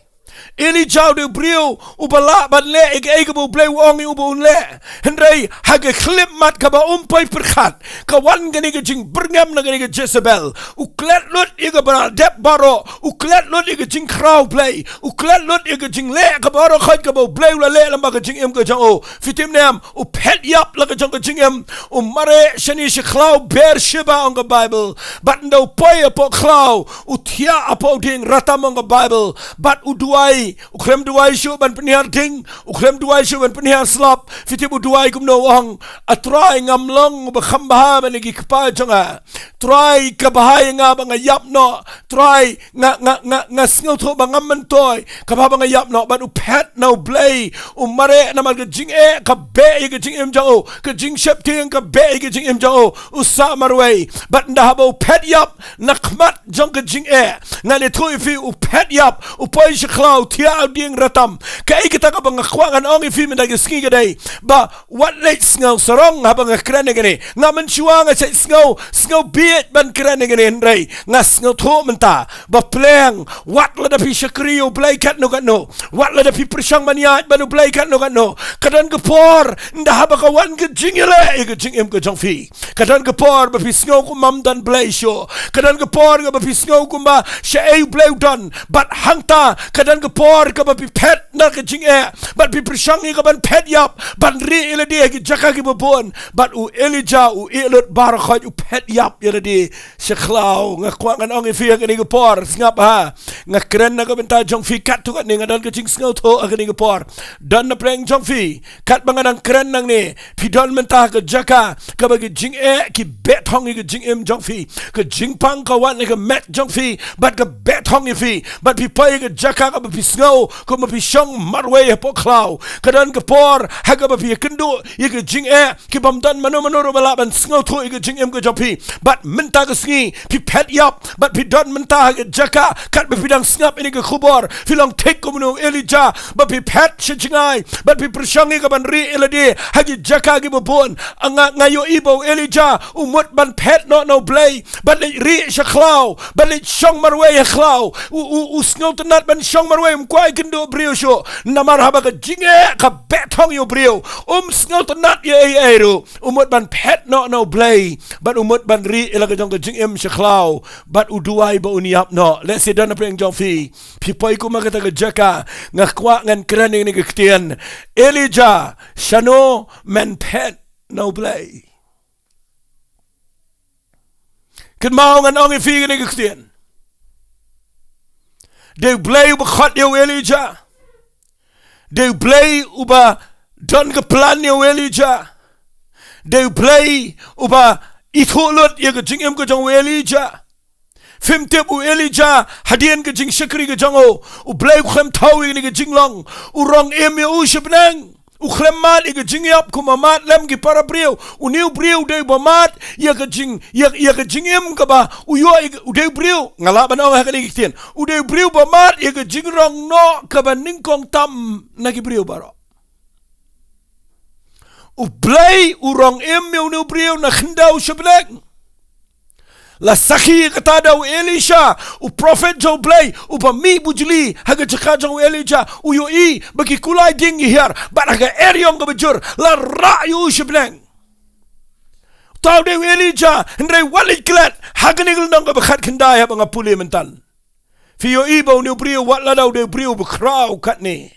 Elijah u dei u briew uba lah ban leh ïa kaei kaba U Blei u ong ïa u ba un leh. Hynrei ha ka khyllipmat kaba um poi pyrkhat, ka wan kane ka jingbyrngem na kane ka Jezebel. U klet lut ïa kaba la dep baroh, u klet lut ïa ka jingkhraw Blei, u klet lut ïa ka jingleh kaba baroh khoit kaba U Blei u la leh lyngba ka jingim ka jong u. Phi tip ne em, u phet ïap la ka jong ka jingim, u mareh shane sha khlaw Beersheba, ong ka Baibl. Bad ynda u poi hapoh khlaw, u thiah hapoh u dieng ratam, ong ka Baibl. Bad u duwai, u khlem duwai shuh ban pynhiar ding, u khlem duwai shuh ban pynhiar slap. Phi tip u duwai kumno? U ong, A Trai, ngam long uba kham bha ban ïa ki kpa jong nga. Trai, ka bha ïa nga ba nga ïap noh. Trai, nga, nga, nga, nga sngewthuh ba ngam myntoi. Ka bha ba nga ïap noh. Bad u phet na U Blei, u mareh namar ka jingeh ka beh ïa ka jingim jong u, ka jingsheptieng ka beh ïa ka jingim jong u. U sah marwei. Bad ynda haba u phet ïap na khmat jong ka jingeh, ngan ïathuh ïa phi, u phet ïap, u poi sha khlaw, thiah ha u dieng ratam. Kaei kata kaba nga kwah ngan ong ïa phi mynta ka sngi ka dei ba wat leit sngew sarong haba nga kren ïa kane. Nga mynshuwa nga shait sngew, sngew bieit ban kren ïa kane, hynrei nga sngewthuh mynta ba pleng, wat lada phi shakri ïa U Blei katno katno, wat lada phi pyrshang ban ïaid bad U Blei katno katno, ka don ka por ynda haba ka wan ka jingïaleh ïa ka jingim ka jong phi. Ka don ka por ba phi sngew kumba ym don Blei shuh. Ka don ka por kaba phi sngew kumba shaei U Blei u don. Bad hangta ka don ka por kaba phi phet na ka jingeh, bad phi pyrshang ïa kaban phet ïap ban rieh ïa lade ha ki jaka kiba bun. Bad u Elijah u ïeh lut baroh khoit, u phet ïap ïa lade sha khlaw. Nga kwah ngan ong ïa phi ha kane ka por, sngap ha. Nga kren na ka bynta jong phi katto katne, nga don ka jingsngewthuh ha kane ka por. Don na pdeng jong phi, katba nga dang kren nangne, phi don mynta ha ka jaka kaba ki jingeh ki beh thong ïa ka jingim jong phi. Ka jingpang ka wan na ka met jong phi bad ka beh thong ïa phi. Bad phi poi ha ka jaka kaba sngew kumba phi shong marwei hapoh khlaw. Ka don ka por ha kaba phi ïakynduh ïa ka jingeh, ki bym don mano mano ruh ba lah ban sngewthuh ïa ka jingim ka jong phi. Bad mynta ka sngi phi phet ïap, bad phi don mynta ha ka jaka katba phi dang sngap ïa kane ka khubor. Phi long thik kum une u Elijah, ba phi phet sha jngai, bad phi pyrshang ïa ka ban rieh ïa lade ha ki jaka kiba bun. Nga, nga ïohi ba u Elijah u mut ban phet noh na U Blei, bad leit rieh sha khlaw, bad leit shong marwei ha khlaw. U, u, u sngewtynnat ban shong marwei, um kwah ïakynduh briew shuh. Namar haba ka jingeh ka beh thong ïa u briew, um sngewtynnat ïa ei ei ruh. U mut ban phet noh na U Blei, bad u mut ban rieh ïa la ka jong ka jingim sha khlaw, bad u duwai ba un ïap noh. Lehse don na pdeng jong phi, phi poi kum ha kata ka jaka. Nga kwah ngan kren ïa kane ka ktien. Elijah, shano men phet na U Blei? Kynmaw, ngan ong ïa phi kane ka ktien. Dei U Blei uba khot ïa u Elijah. Dei U Blei uba don ka plan ïa u Elijah. Dei U Blei uba ithuh lut ïa ka jingim ka jong u Elijah. Phim tip u Elijah, hadien ka jingshakri ka jong u, U Blei u khlem thaw ïa kane ka jinglong. U rong im ïa u sha bneng. U khlem mad ïa ka jingïap kumba mad lem ki para briew. Une u briew u dei uba mad ïa ka jing, ïa, ïa ka jingim kaba u ïoh ïa ka, u dei u briew, nga lah ban ong ha kane ka ktien, u dei u briew ba mad ïa ka jingrong noh kaba nyngkong tam na ki briew baroh. U Blei u rong im ïa une u briew na khyndew sha bneng. La sakhi kata da u Elisha, u prophet jong U Blei, uba mih bujli ha ka jaka jong u Elijah. U ïohi ba ki kulai dieng ki hiar, bad ha ka eriong kaba jur la rah ïa u sha bneng. Uta u dei u Elijah, hynrei wat leit klet ha kane ka lynnong kaba khatkhyndai haba nga pule mynta. Phi ïohi ba une u briew, wat lada u dei u briew bakhraw katne,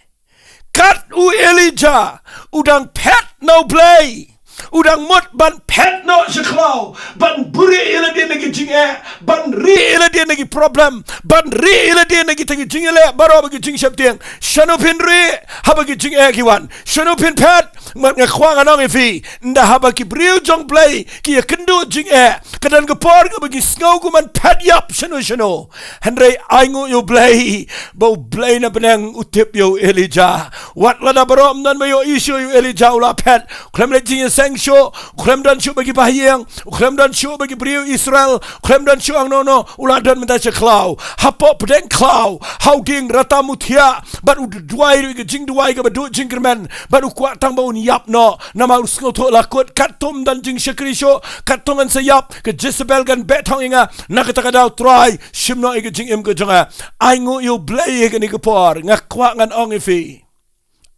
kat u Elijah, u dang phet na U Blei. U dang mut ban phet noh sha khlaw, ban buhrieh ïa lade na ki jingeh, ban rieh ïa lade na ki problem, ban rieh ïa lade na kita ki jingïaleh baroh bad ki jingsheptieng. Shano phin rieh haba ki jingeh ki wan? Shano phin phet? Mat, nga kwah ngan ong ïa phi, ynda haba ki briew jong U Blei ki ïakynduh jingeh, ka don ka por kaba ki sngew kum ban phet ïap shano shano. Hynrei ainguh ïa U Blei ba U Blei na bneng u tip ïa u Elijah. Wat lada baroh ym don ba ïohi shuh ïa u Elijah u la phet. U khlem leit jingïaseng shuh, u khlem don shuh bad ki bahaïing, u khlem don shuh bad ki briew Israel, u khlem don shuh hangno hangno, u la don mynta sha khlaw. Hapoh pdeng khlaw, ha u dieng ratam u thiah, bad u duwai ruh ïa ka jingduwai kaba duh jingkyrmen, bad u kwah tang ba un ïap noh, namar u sngewthuh la kut, katto ym don jingshakri shuh, katto ngan sa ïap, ka Jezebel kan beh thong ïa nga. Na kata ka daw Trai, shim noh ïa ka jingim ka jong nga. Ainguh ïa U Blei ha kane ka por. Nga kwah ngan ong ïa phi,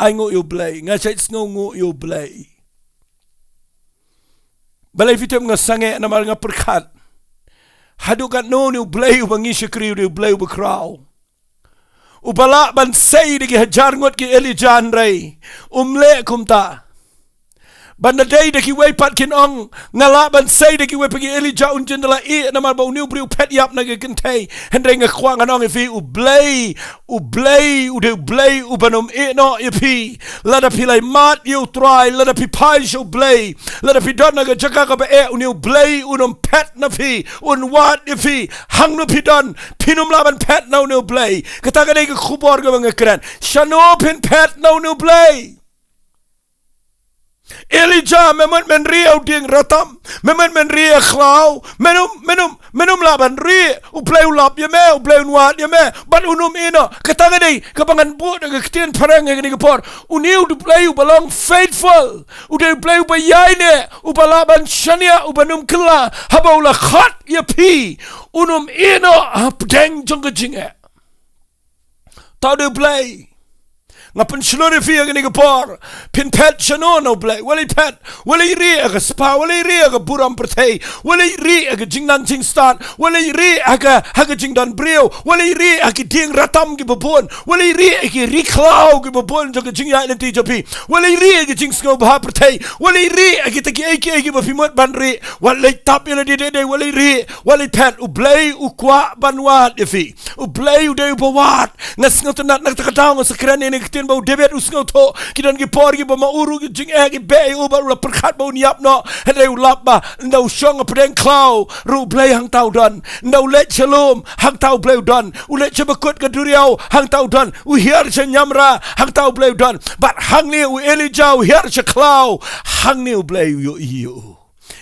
ainguh ïa U Blei. Nga shait sngewnguh ïa U Blei. Balei phi tip nga sangeh? Namar nga pyrkhat, haduh katno une U Blei uba ngi shakri u dei U Blei uba khraw, uba lah ban sei da ki hajar ngut ki Elijah, hynrei um leh kumta. Ban da dei da kiwei pat kin ong, nga lah ban sei da kiwei pat ki Elijah, un jin da la ïeh namar ba une u briew u phet ïap na ka kynthei. Hynrei nga kwah ngan ong ïa phi, U Blei, U Blei u dei U Blei uban ym ïeh noh ïa phi. Lada phi la mad ïa U Trai, lada phi phai sha U Blei, lada phi don ha ka jaka kaba eh, une U Blei un ym phet na phi, un wad ïa phi. Hangno phi don, phin ym lah ban phet na une U Blei. Kata ka dei ka khubor kaba nga kren. Shano phin phet na une U Blei? Elijah, me mut men rieh ha u dieng ratam, me mut men rieh ha khlaw, men ym, men ym, men ym lah ban rieh. U Blei u lap ïa me, U Blei un wad ïa me, bad un ym ïeh noh. Kata ka dei kaba ngan buh da ka ktien phareng ha kane ka por. Une u dei U Blei uba long faithful, u dei U Blei uba ïaineh, uba lah ban shaniah, uban ym kylla. Haba u la khot ïa phi, un ym ïeh noh hapdeng jong ka jingeh. Uta u dei U Blei. Nga pynshlur ïa phi ha kane ka por. Phin phet shano na U Blei? Wat leit phet, wat leit rieh ha ka spah, wat leit rieh ha ka burom pyrthei, wat leit rieh ha ka jingnang jingstad, wat leit rieh ha ka, ha ka jingdon briew, wat leit rieh ha ki dieng ratam kiba bun, wat leit rieh ha ki ri khlaw kiba bun jong ka jingïaid lynti jong phi, wat leit rieh ha ki jingsngewbha pyrthei, wat leit rieh ha kita kiei kiei kiba phi mut ban rieh, wat leit tap ïa lade dei dei, wat leit rieh, wat leit phet. U Blei u kwah ban wad ïa phi. U Blei u dei uba wad. Nga sngewtynnat na kata ka daw nga sa kren ïa kane ka ktien. ba u David u sngewthuh, ki don ki por kiba ma u ruh ki jingeh ki beh ïa u bad u la pyrkhat ba un ïap noh. Hynrei u lap ba ynda u shong ha pdeng khlaw ruh u Blei hangta u don. Ynda u leit sha lum, hangta u Blei u don. U leit sha bakut ka duriaw, hangta u don. U hiar sha niamra, hangta u Blei u don. Bad hangne u Elijah u hiar sha khlaw, hangne u Blei u ïohi ïa u.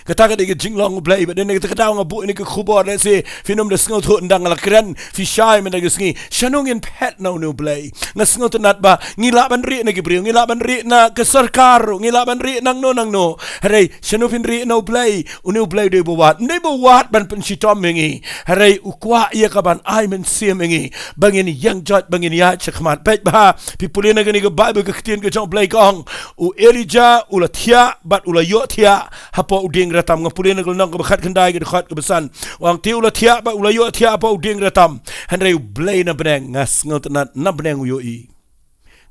Kata ka dei ka jinglong u Blei. Bad dei na kata ka daw nga buh ïa kane ka khubor, lehse phin ym da sngewthuh ynda nga la kren, phi shai mynta ka sngi. Shano ngin phet na une u Blei? Nga sngewtynnat ba ngi lah ban rieh na ki briew, ngi lah ban rieh na ka sorkar, ngi lah ban rieh nangno nangno. Hynrei shano phin rieh na u Blei? Une u Blei u dei uba wad. Ym dei uba wad ban pynshitom ïa ngi, hynrei u kwah ïa ka ban ai mynsiem ïa ngi ba ngin ïeng joit, ba ngin ïaid shakhmat. Peit bha, phi pule na kane ka Baibl, ka ktien ka jong u Blei ka ong, u Elijah u la thiah bad u la ïohthiah hapoh u dieng ratam. Nga pule na ka lynnong kaba khatkhyndai, ka dkhot kaba san. U ong, te u la thiah bad u la ïohthiah hapoh u dieng ratam, hynrei u Blei na bneng, nga sngewtynnat, na bneng u ïohi.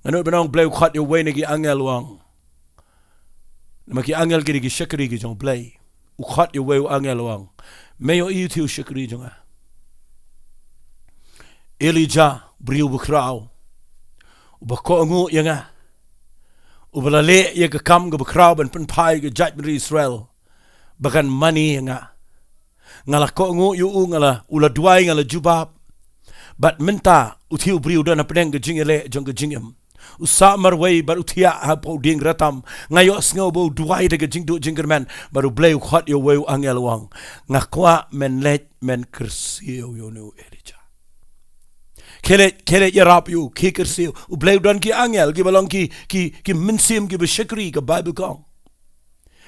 Nga nud ban ong, u Blei u khot ïa uwei na ki angel, u ong. Namar ki angel ki dei ki shakri ki jong u Blei. U khot ïa uwei u angel, u ong, me ïohi, u thiah u shakri jong nga. Elijah, briew bakhraw, uba kohnguh ïa nga, uba la leh ïa ka kam kaba khraw ban pynphai ïa ka jaitbynriew Israel ba kan mane ïa nga. Nga la kohnguh ïa u, nga la, u la duwai, nga la jubab. Bad mynta u thiah u briew u don hapdeng ka jingïaleh jong ka jingim. U sah marwei bad u thiah hapoh u dieng ratam. Nga ïohsngew ba u duwai da ka jingduh jingkyrmen. Bad u Blei u khot ïa uwei u angel, u ong, nga kwah men leit men kyrsiew ïa une u Elijah. Khie leit, khie leit ïarap ïa u, khie kyrsiew. U Blei u don ki angel kiba long ki, ki, ki mynsiem kiba shakri, ka Baibl ka ong.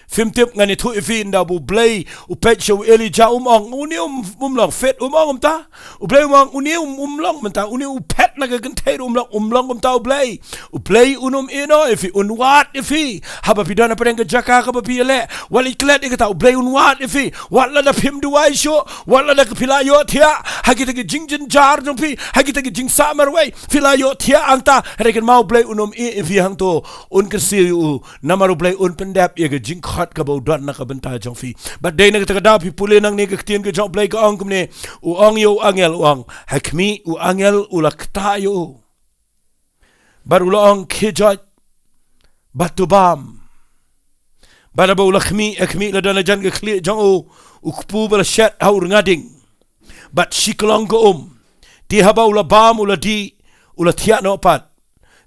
Phim tip, ngan ïathuh ïa phi, ynda ba u Blei u peit sha u Elijah, um ong une um, um long fit, um ong kumta. U Blei um ong une um, um long mynta, une u phet na ka kynthei ruh, um long, um long kumta u Blei. U Blei un ym ïehnoh ïa phi, un wad ïa phi. Haba phi don hapdeng ka jaka kaba phi ïaleh, wat leit klet ïa kata, u Blei un wad ïa phi. Wat lada phim duwai shuh, wat lada ka phi la ïohthiah ha kita ki jingjynjar jong phi, ha kita ki jingsah marwei, phi la ïohthiah hangta, hynrei kynmaw, u Blei un ym ïeh ïa phi hangto. Un kyrsiew ïa u. Namar u Blei un pyndep ïa ka jingkhot kaba u don na ka bynta jong phi. Bad dei na kata ka daw phi pule nangne, ka ktien ka jong u Blei ka ong kumne, u ong ïa u angel, u ong, ha khmih u angel u la ktah ïa u. Bad u la ong, khie joit bad to bam. Bad haba u la khmih, ha khmih la don hajan ka khlieh jong u u kpu ba la shet ha u rnga ding. Bad shiklong ka um. Te haba u la bam, u la dih, u la thiah noh pat.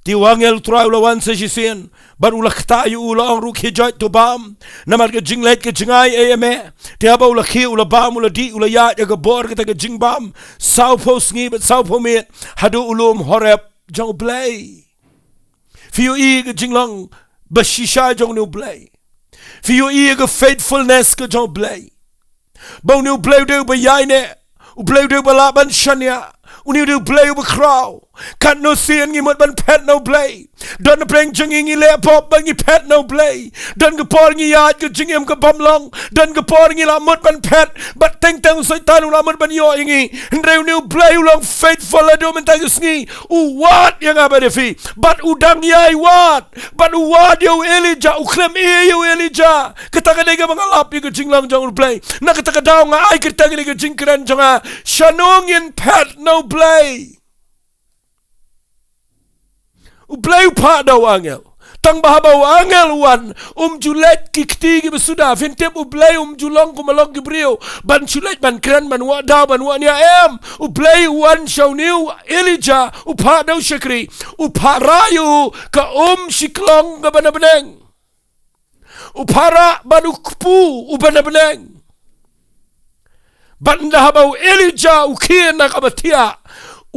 Te u angel u Trai u la wan sa shisien, bad u la ktah ïa u, u la ong ruh, khie joit to bam. Namar ka jingleit ka jngai ei ei me. Te haba u la khie, u la bam, u la dih, u la ïaid ha ka bor kata ka jingbam sawphew sngi bad sawphew miet, haduh u lum Horeb jong u Blei. Phi ïohi ka jinglong ba shisha jong une u Blei? Phi ïohi ka faithfulness ka jong u Blei? Ba une u Blei u dei uba ïaineh, u Blei u dei uba lah ban shaniah, une u dei u Blei uba khraw. Katno sien ngi mut ban phet na u Blei. Don hapdeng jong ngi, ngi leh pop ba ngi phet na u Blei. Don ka por ngi ïaid ka jingim ka bym long. Don ka por ngi la mut ban phet, bad teng teng u Soitan u la mut ban ïoh ïa ngi. Hynrei une u Blei u long faithful haduh mynta ka sngi. U wad ïa nga bad ïa phi. Bad u dang ïai wad. Bad u wad ïa u Elijah, u khlem ïeh ïa u Elijah. Kata ka dei kaba nga lap ïa ka jinglong jong u Blei. Na kata ka daw nga ai kyrteng ïa ka jingkren jong nga, shano ngin phet na u Blei? U Blei u phah da u angel. Tang ba haba u angel u wan, um ju leit ki kti kiba suda. Phin tip, u Blei um ju long kum ba long ki briew ban shu leit ban kren, ban wad daw, ban wad nia, em. U Blei u wan sha une u Elijah, u phah da u shakri, u phah rah ïa u ka um shiklong kaba na bneng. U phah rah bad u kpu uba na bneng. Bad ynda haba u Elijah u khie na kaba thiah,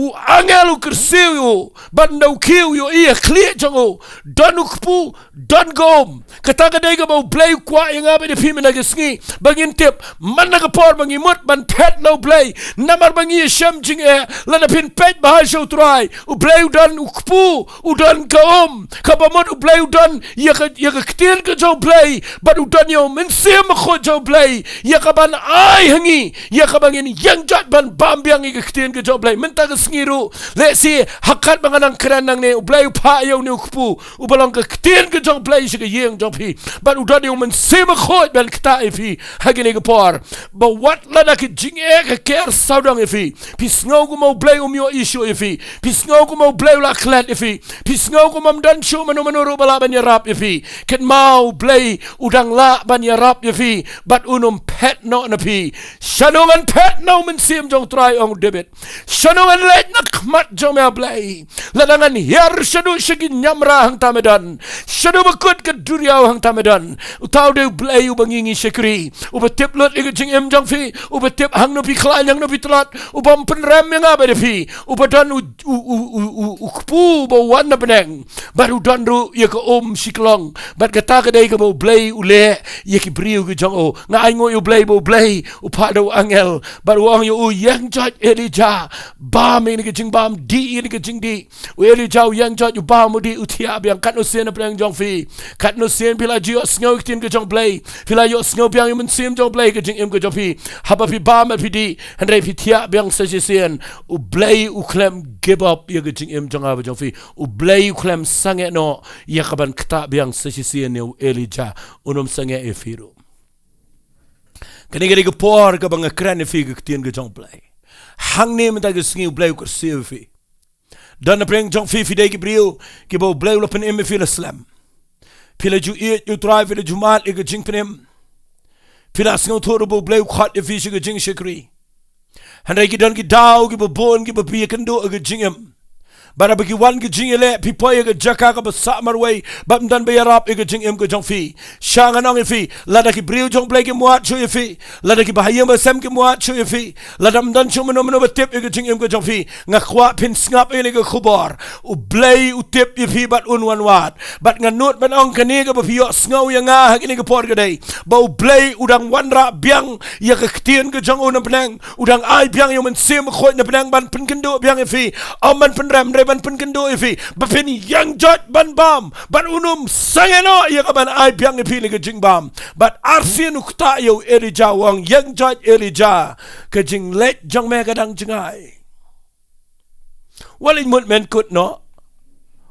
u angel u kyrsiew ïa u, bad ynda u khie u ïohi ha khlieh jong u don u kpu, don ka um. Kata ka dei kaba u Blei u kwah ïa nga bad ïa phi mynta ka sngi, ba ngin tip man la ka por ba ngi mut ban phet na u Blei. Namar ba ngi ïashem jingeh, lada phin peit bha sha u Trai, u Blei u don u kpu, u don ka um. Kaba mut u Blei u don ïa ka, ïa ka ktien ka jong u Blei, bad u don ïa u Mynsiem Bakhuid jong u Blei ïa ka ban ai ha ngi ïa kaba ngin ïeng jot ban bam biang ïa ka ktien ka jong u Blei. Mynta ka sngi ruh. Lehse ha katba nga nang kren nangne, U Blei u phah ïa une u kpu uba long ka ktien ka jong U Blei sha ka ïing jong phi. Bad u don ïa u Mynsiem Bakhuid ban ktah ïa phi ha kine ki por. Ba wat lada ki jingeh ka ker sawdong ïa phi, phi sngew kumba U Blei um ïohi shuh ïa phi, phi sngew kumba U Blei u la klet ïa phi, phi sngew kumba ym don shuh mano mano ruh ba lah ban ïarap ïa phi. Kynmaw, U Blei u dang lah ban ïarap ïa phi bad un ym phet noh na phi. Shano ngan phet na U Mynsiem jong U Trai, ong u David. Shano ngan leit na khmat jong me, A Blei? Lada ngan hiar shaduh sha ki niamra, hangta me don. Shaduh ba kut ka duriaw, hangta me don. Uta u dei U Blei uba ngi ngi shakri, uba tip lut ïa ka jingim jong phi, uba tip hangno phi khlaiñ, hangno phi tlot, uba ym pynrem ïa nga bad ïa phi, uba don u, u, u, u, u, u kpu uba wan na bneng. Bad u don ruh ïa ka um shiklong. Bad kata ka dei kaba U Blei u leh ïa ki briew ki jong u. Nga ainguh ïa U Blei ba U Blei u phah da u angel bad u ong ïa u, ïeng joit Elijah, bam ïa kane ka jingbam, dih ïa kane ka jingdih. U Elijah u ïeng joit, u bam, u dih, u thiah biang. Katno sien na pdeng jong phi, katno sien phi la ju ïohsngew ïa ka ktien ka jong U Blei, phi la ïohsngew biang ïa U Mynsiem jong U Blei ha ka jingim ka jong phi, haba phi bam bad phi dih, hynrei phi thiah biang sa shisien. U Blei u khlem give up ïa ka jingim jong nga bad jong phi. U Blei u khlem sangeh noh ïa kaban ktah biang sa shisien ïa u Elijah. Un ym sangeh ïa phi ruh. Kane ka dei ka por kaba nga kren ïa phi ka ktien ka jong U Blei. Hangne mynta ka sngi U Blei u kyrsiew ïa phi. Don na pdeng jong phi, phi dei ki briew kiba U Blei u la pynim ïa phi la slem. Phi la ju ïeit ïa U Trai, phi la ju mad ïa ka jingpynim. Phi la sngewthuh ruh ba U Blei u khot ïa phi sha ka jingshakri. Hynrei ki don ki daw kiba bun kiba phi ïakynduh ïa ka jingim. Bad haba ki wan ka jingïaleh, phi poi ha ka jaka kaba sah marwei bad ym don ba ïarap ïa ka jingim ka jong phi. Sha ngan ong ïa phi, lada ki briew jong U Blei kim wad shuh ïa phi, lada ki bahaïing bahasem kim wad shuh ïa phi, lada ym don shuh mano mano ba tip ïa ka jingim ka jong phi, nga kwah phin sngap ïa kane ka khubor. U Blei u tip ïa phi bad un wan wad. Bad nga nud ban ong, kane kaba phi ïohsngew ïa nga ha kane ka por ka dei ba U Blei u dang wanrah biang ïa ka ktien ka jong u na bneng. U dang ai biang ïa U Mynsiem Bakhuid na bneng ban pynkynduh biang ïa phi. Ym ban pynrem, hynrei ban pynkynduh ïa phi ba phin ïeng joit ban bam, bad un ym sangeh noh ïa kaban ai biang ïa phi na ka jingbam. Bad arsien u ktah ïa u Elijah, u ong, ïeng joit Elijah, ka jingleit jong me ka dang jngai. Wat leit mut men kut noh.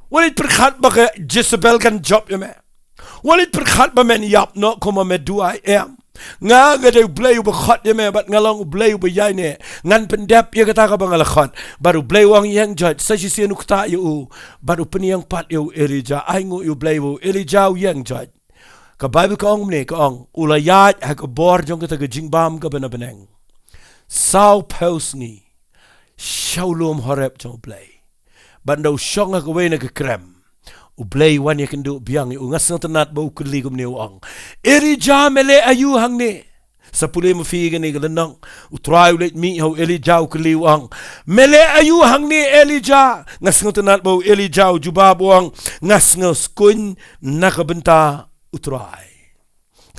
Wat leit pyrkhat ba ka Jezebel kan jop ïa me. Wat leit pyrkhat ba men ïap noh kumba me duwai, em. Nga, nga dei U Blei uba khot ïa me bad nga long U Blei uba ïaineh. Ngan pyndep ïa kata kaba nga la khot. Bad U Blei u ong, ïeng joit. Sa shisien u ktah ïa u bad u pynïeng pat ïa u Elijah. Ainguh ïa U Blei ba u Elijah u ïeng joit. Ka Baibl ka ong kumne, ka ong, u la ïaid ha ka bor jong kata ka jingbam kaba na bneng saw phew sngi sha u lum Horeb jong U Blei. Bad ynda u shong ha kawei na ka krem, U Blei u wan ïakynduh biang ïa u. Nga sngewtynnat ba u kylli kumne, u ong, Elijah, me leh aïu hangne? Sa pule ma phi kane ka lynnong. U Trai u leit mih ha u Elijah, u kylli, u ong, me leh aïu hangne, Elijah? Nga sngewtynnat ba u Elijah u jubab, u ong, nga sngewskuiñ na ka bynta U Trai.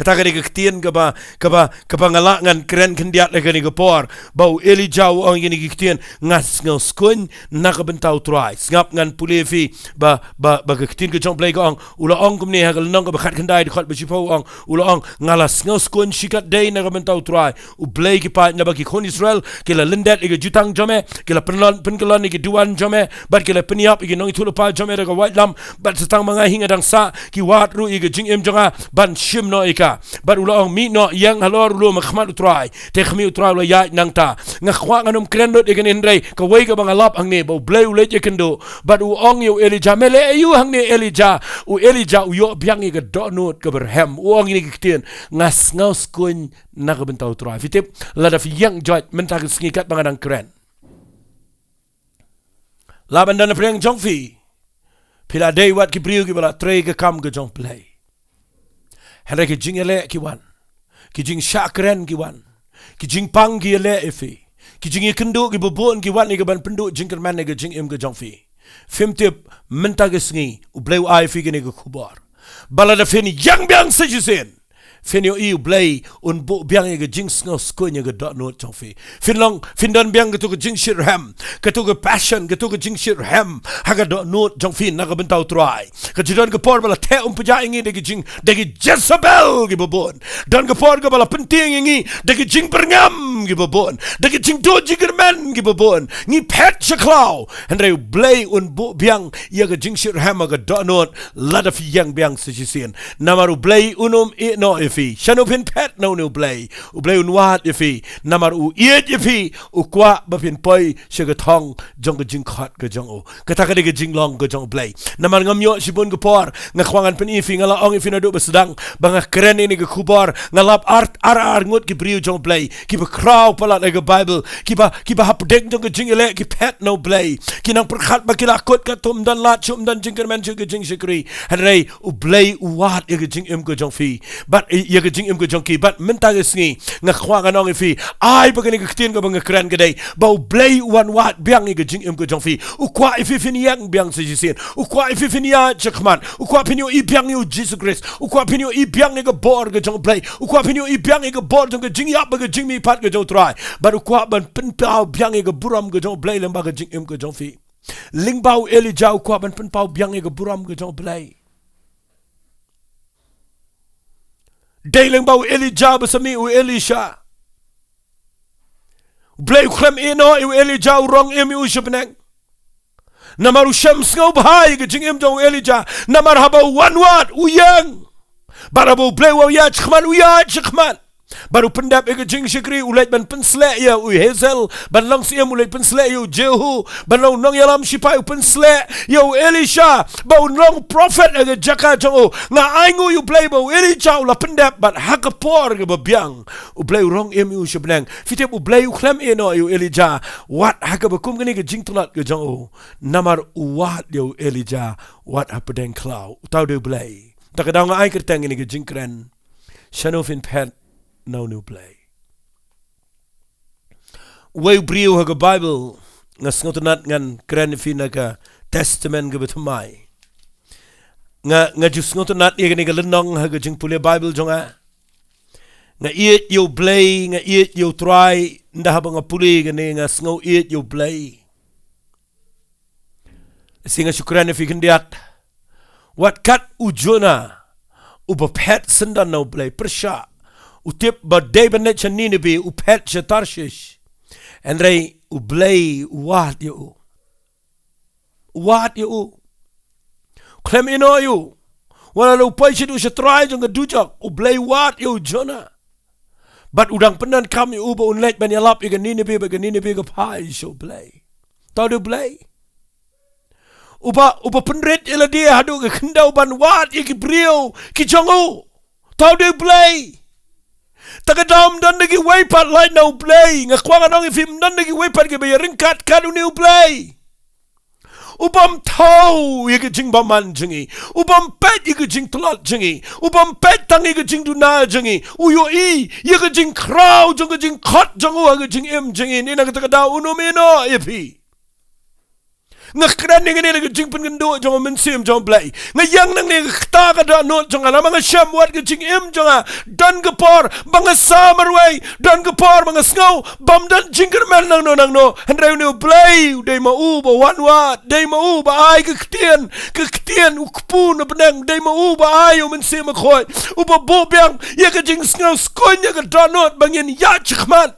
Kata ka dei ka ktien kaba, kaba, kaba nga lah ngan kren khyndiat ha kane ka por. Ba u Elijah u ong ïa kine ki ktien, nga sngewskuiñ na ka bynta U Trai. Sngap, ngan pule ïa phi ba, ba, ba ka ktien ka jong U Blei ka ong, u la ong kumne ha ka lynnong kaba khatkhyndai, dkhot ba shiphew, u ong, u la ong, nga la sngewskuiñ shikatdei na ka bynta U Trai. U Blei, ki paid, naba ki khun Israel ki la lyndet ïa ka jutang jong me, ki la pynlong, pynkyllon ïa ki duwan jong me, bad ki la pynïap ïa ki nongïathuhlypa jong me da ka waitlam, bad sa tang ma nga hi, nga dang sah, ki wad ruh ïa ka jingim jong nga ban shim noh ïa ka. Bad u la ong, mih noh, ïeng halor u lum ha khmat U Trai. Te khmih, U Trai u la ïaid nangta. Nga kwah ngan ym kren lut ïa kane, hynrei kawei kaba nga lap hangne, ba U Blei u leit ïakynduh bad u ong ïa u Elijah, me leh aïu hangne, Elijah? U Elijah u ïoh biang ïa ka dohnud kaba rhem. U ong ïa kine ki ktien, nga sngewskuiñ na ka bynta U Trai. Phi tip, lada phi ïeng joit mynta ka sngi katba nga dang kren, lah ban don na pdeng jong phi, phi la dei wat ki briew kiba la trei ka kam ka jong U Blei. Hynrei ki jingïaleh ki wan, ki jingshah kren ki wan, ki jingpang ki ïaleh ïa phi, ki jingïakynduh kiba bun ki wan ïa kaban pynduh jingkyrmen ïa ka jingim ka jong phi. Phim tip, mynta ka sngi U Blei u ai phi kane ka khubor ba lada phin ïeng biang sa shisien, Phin ïohi U Blei un buh biang ïa ka jingsngew skhem ïa ka dohnud jong phi. Phin long, phin don biang kato ka jingshitrhem, kato ka passion, kato ka jingshitrhem ha ka dohnud jong phi na ka bynta U Trai. Ka ju don ka por ba la theh umphniang ïa ngi da ki jing, da ki Jezebel kiba bun. Don ka por kaba la pyntieng ïa ngi da ki jingbyrngem kiba bun, da ki jingduh jingkyrmen kiba bun. Ngi phet sha khlaw. Hynrei U Blei un buh biang ïa ka jingshitrhem ha ka dohnud lada phi ïeng biang sa shisien. Namar U Blei un ym ïehnoh ïa phi. Shano phin phet na une U Blei? U Blei un wad ïa phi. Namar u ïeit ïa phi, u kwah ba phin poi sha ka thong jong ka jingkhot ka jong u. Kata ka dei ka jinglong ka jong U Blei. Namar ngam ïoh shibun ka por, nga kwah ngan pyni ïa phi, nga la ong ïa phi naduh ba sdang ba nga kren ïa kane ka khubor, nga lap ar, ar, ar ngut ki briew jong U Blei kiba khraw palat ha ka Baibl, kiba, kiba hapdeng jong ka jingïaleh ki phet na U Blei. Ki nang pyrkhat ba ki la kut katto, ym don lad shuh, ym don jingkyrmen shuh, ka jingshakri. Hynrei U Blei u wad ïa ka jingim ka jong phi bad ïa ka jingim ka jong ki. Bad mynta ka sngi nga kwah ngan ong ïa phi, ai ba kane ka ktien kaba nga kren ka dei ba U Blei u wan wad biang ïa ka jingim ka jong phi. U kwah ïa phi phin ïeng biang sa shisien. U kwah ïa phi phin ïaid shakhmat. U kwah phin ïohi biang ïa U Jisu Khrist. U kwah phin ïohi biang ïa ka bor ka jong U Blei. U kwah phin ïohi biang ïa ka bor jong ka jingïap bad ka jingmihpat ka jong U Trai. Bad u kwah ban pynpaw biang ïa ka burom ka jong U Blei lyngba ka jingim ka jong phi. Lyngba u Elijah u kwah ban pynpaw biang ïa ka burom ka jong U Blei. Dei lyngba u Elijah ba sa mih u Elisha. U Blei u khlem ïehnoh ïa u Elijah, u rong im ïa u sha bneng. Namar u shem sngewbha ïa ka jingim jong u Elijah. Namar haba u wan wad u ïeng. Bad haba U Blei u wan ïaid shakhmat u ïaid shakhmat. Bad u pyndep ïa ka jingshakri, u leit ban pynsleh ïa u Hazael ban long syiem, u leit pynsleh ïa u Jehu ban long nongïalam shipai, u pynsleh ïa u Elisha ba un long prophet ha ka jaka jong u. Nga ainguh ïa U Blei ba u Elijah u la pyndep bad ha ka por kaba biang U Blei u rong im ïa u sha bneng. Phi tip, U Blei u khlem ïehnoh ïa u Elijah wat ha kaba kum kane ka jingtlot ka jong u. Namar u wad ïa u Elijah wat hapdeng khlaw. Uta u dei U Blei. Te ka daw nga ai kyrteng ïa kane ka jingkren, shano phin phet na une U Blei? Uwei u briew ha ka Baibl, nga sngewtynnat ngan kren ïa phi na ka Testament kaba thymmai. Nga, nga ju sngewtynnat ïa kane ka lynnong ha ka jingpule Baibl jong nga. Nga ïeit ïa U Blei, nga ïeit ïa U Trai, ynda haba nga pule kane nga sngew ïeit ïa U Blei. Shi nga shu kren ïa phi khyndiat. Wat kat u Jonah uba phet syndon na U Blei, pyrshah. U tip ba dei ban leit sha Nineveh, u phet sha Tarshish. Hynrei U Blei u wad ïa u. U wad ïa u. Khlem ïehnoh ïa u. Wat la u poi shaduh sha trai jong ka dujok, U Blei u wad ïa u Jonah. Bad u dang pyndonkam ïa u ba un leit ban ïalap ïa ka Nineveh, bad ka Nineveh ka phai sha U Blei. Uta u dei U Blei. Uba, uba pynrit ïa lade haduh ka khyndew ban wad ïa ki briew ki jong u. Uta u dei U Blei. Te ka daw ym don da kiwei pat lait na U Blei. Nga kwah ngan ong ïa phi, ym don da kiwei pat kiba ïaryngkat kat une U Blei. U bym thaw ïa ka jingbymman jong ngi. U bym peit ïa ka jingtlot jong ngi. U bym peit tang ïa ka jingduna jong ngi. U ïohi ïa ka jingkhraw jong ka jingkhot jong u ha ka jingim jong ngi. Te na kata ka daw un ym ïehnoh ïa phi. Nga kren ïa kane na ka jingpynkynduh jong u Mynsiem jong U Blei. Nga ïeng nangne ha kata ka dohnud jong nga, namar nga shem wat ka jingim jong nga. Don ka por ba nga sa marwei, don ka por ba nga sngew bym don jingkyrmen nangno nangno. Hynrei une U Blei u dei ma u ba wan wad, dei ma u ba ai ka ktien, ka ktien u kpu na bneng, dei ma u ba ai u Mynsiem Bakhuid, uba buh biang ïa ka jingsngew skhem ïa ka dohnud ba ngin ïaid shakhmat.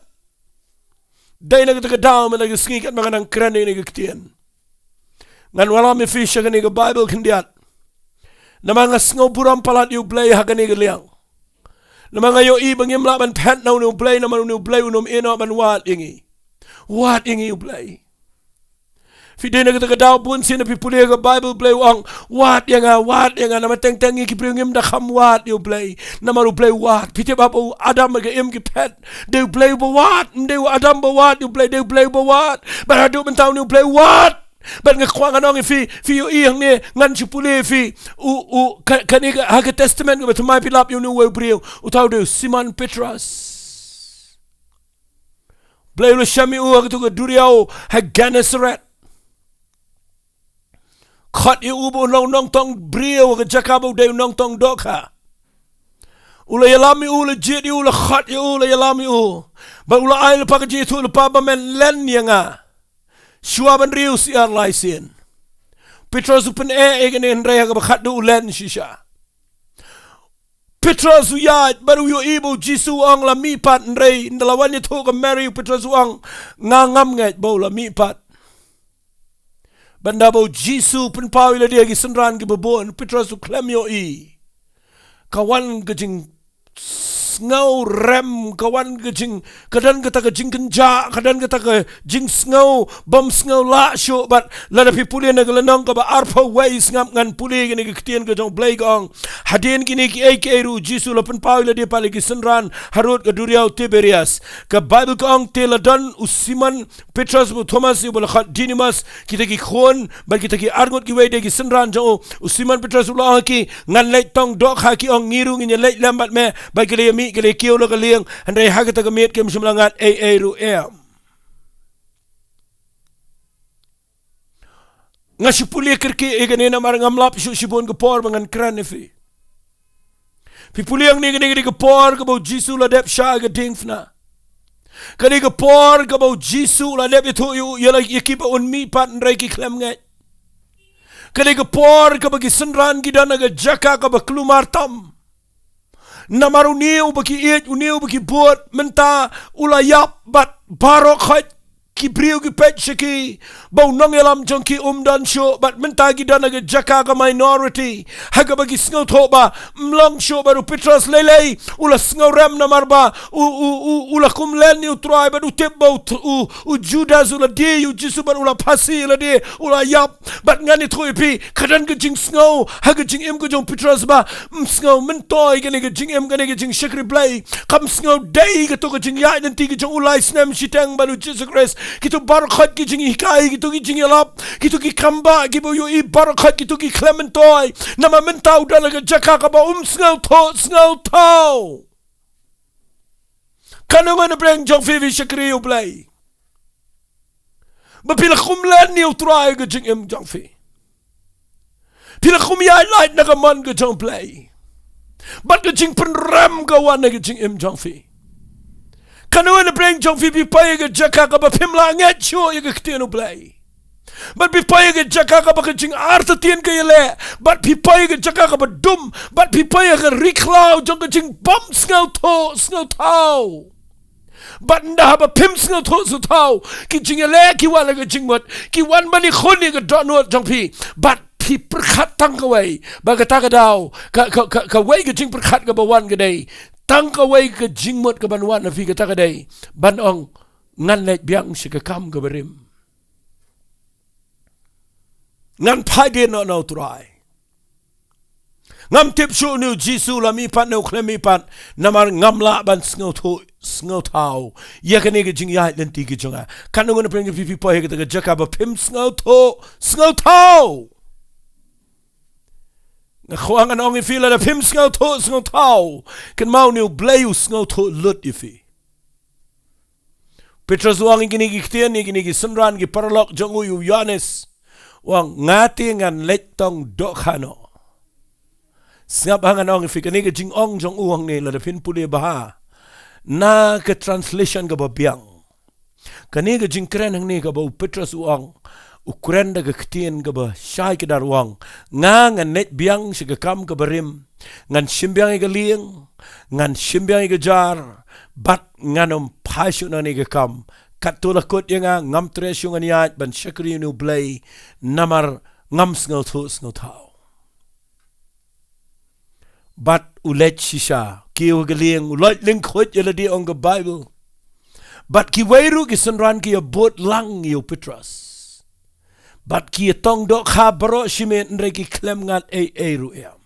Dei na kata ka daw mynta ka sngi katba nga nang kren ïa kane ka ktien, ngan wallam ïa phi sha kane ka Baibl khyndiat. Namar nga sngew burom palat ïa U Blei ha kane ka liang. Namar nga ïohi ba ngim lah ban phet na une U Blei, namar une U Blei un ym ïehnoh ban wad ïa ngi. Wad ïa ngi U Blei. Phi dei na kata ka daw bun sien phi pule ka Baibl, U Blei u ong, wad ïa nga, wad ïa nga, namar teng teng ngi ki briew ngim da kham wad ïa U Blei. Namar U Blei u wad. Phi tip ba u Adam ha ka im ki phet, dei U Blei uba wad, ym dei u Adam ba wad ïa U Blei, dei U Blei uba wad. Bad haduh mynta une U Blei u wad. Bad nga kwah ngan ong ïa phi, phi ïohi hangne, ngan shu pule ïa phi, u, u, ka, kane ka, ha ka Testament kaba thymmai phi lap ïa une uwei u briew, uta u dei u Simon Petros. Blei u la shem ïa u ha kato ka duriaw ha Gennesaret. Khot ïa u ba un long nongtong briew ha ka jaka ba u dei u nongtong dohkha. U la ïalam ïa u, la jied ïa u, la khot ïa u, la ïalam ïa u. Bad u la ai lypa ka jingïathuh lypa ba men len ïa nga. Shuwa ban riew syiar lai sien. Petros u pyneh ïa kane hynrei ha kaba khatduh u len shisha. Petros u ïaid bad u ïohi ba u Jisu u ong la mihpat hynrei ynda la wan ïathuh ka Mari u Petros u ong nga ngam ngeit ba u la mihpat. Bad ynda ba u Jisu u pynpaw ïa lade ha ki synran kiba bun, Petros u khlem ïohi. Ka wan ka jingsngew rem, ka wan ka jing, ka don kata ka jingkynjah, ka don kata ka jingsngew bym sngew lah shuh bad lada phi pule na ka lynnong kaba arphew wei, sngap, ngan pule kine ki ktien ka jong u Blei ka ong. Hadien kine kiei kiei ruh u Jisu u la pynpaw ïa lade pat ha ki synran harud ka duriaw Tiberias. Ka Baibl ka ong te la don u Simon Petros bad u Thomas uba la khot Didimus, kita ki khun bad kita ki arngut kiwei de ki synran jong u. U Simon Petros u la ong ha ki, ngan leit tong dohkha. Ki ong, ngi ruh ngin ïa leit lem bad me. Bad ki la ïa mih, ki la ïa kiew la ka lieng, hynrei ha kata ka miet kim shym la ngat ei ei ruh em. Nga shu pule kyrkieh ïa kane namar ngam lap shuh shibun ka por ba ngan kren ïa phi. Phi pule hangne, kane ka dei ka por kaba u Jisu u la dep shah ïa ka diengphna. Ka dei ka por kaba u Jisu u la dep ïathuh ïa u, ïa la, ïa kiba un mihpat hynrei ki khlem ngeit. Ka dei ka por kaba ki synran ki don ha ka jaka kaba kulmar tam. Namar une uba ki ïeit, une uba ki bud, mynta u la ïap bad baroh khoit ki briew ki peit sha ki ba u nongïalam jong ki um don shuh bad mynta ki don ha ka jaka ka minority ha kaba ki sngewthuh ba ym long shuh. Bad u Petros lei lei u la sngewrem namar ba u, u, u, u la kum len ïa u Trai bad u tip ba u, u, u Judas u la die ïa u Jisu bad u la phasi ïa lade, u la ïap. Bad ngan ïathuh ïa phi, ka don ka jingsngew ha ka jingim ka jong u Petros ba ym sngew myntoi kane ka jingim, kane ka jingshakri Blei. Kam sngew dei kato ka jingïaid lynti ka jong u lai snem shiteng bad u Jisu Khrist. Kito baroh khoit ki jinghikai, kito ki jingïalap, kito ki kambah kiba u ïohi baroh khoit, kito ki khlem myntoi. Namar mynta u don ha ka jaka kaba um sngewthuh sngewthaw. Katno ngan pyrshang jong phi, phi shakri ïa u Blei. Ba phi la kum len ïa u Trai ha ka jingim jong phi. Phi la kum ïaid lait na ka mon ka jong u Blei. Bad ka jingpynrem ka wan ha ka jingim jong phi. Katno ngan pyrshang jong phi, phi poi ha ka jaka kaba phim lah ngeit shuh ïa ka ktien u Blei. Bad phi poi ha ka jaka kaba ka jingartatien ka ïaleh. Bad phi poi ha ka jaka kaba dum. Bad phi poi ha ka ri khlaw jong ka jingbym sngewthuh sngewthaw. Bad ynda haba phim sngewthuh sngewthaw, ki jingïaleh ki wan ha ka jingmut, ki wan ban ïakhun ïa ka dohnud jong phi. Bad phi pyrkhat tang kawei, ba kata ka daw, ka, ka, ka, kawei ka jingpyrkhat kaba wan ka dei, tang kawei ka jingmut kaban wan ha phi, kata ka dei ban ong, ngan leit biang sha ka kam kaba rim. Ngan phai dien noh na u Trai. Ngam tip shuh une u Jisu u la mihpat ne u khlem mihpat, namar ngam lah ban sngewthuh sngewthaw ïa kane ka jingïaid lynti ka jong nga. Katno ngan pyrshang jong phi, phi poi ha kata ka jaka ba phim sngewthuh sngewthaw. Nga kwah ngan ong ïa phi, lada phim sngewthuh sngewthaw, kynmaw une u Blei u sngewthuh lut ïa phi. Petros u ong ïa kine ki ktien, ïa kine ki synran, ki paralok jong u, ïa u Ïohannes. U ong, nga te ngan leit tong dohkha noh. Sngap ha ngan ong ïa phi, kane ka jingong jong u hangne, lada phin pule bha na ka translation kaba biang, kane ka jingkren hangne kaba u Petros u ong, u kren da ka ktien kaba shai kdar, u ong, nga ngan leit biang sha ka kam kaba rim. Ngan shim biang ïa ka lieng, ngan shim biang ïa ka jar, bad ngan ym phai shuh na kane ka kam. Katto la kut ïa nga, ngam treh shuh ngan ïaid ban shakri ïa une u Blei, namar ngam sngewthuh sngewthaw. Bad u leit shisha, kiew ha ka lieng, u loit lyngkhuid ïa lade, ong ka Baibl. Bad kiwei ruh ki synran ki ïa bud lang ïa u Petros. Bad ki ïa tong dohkha baroh shi miet, hynrei ki khlem ngat ei ei ruh em.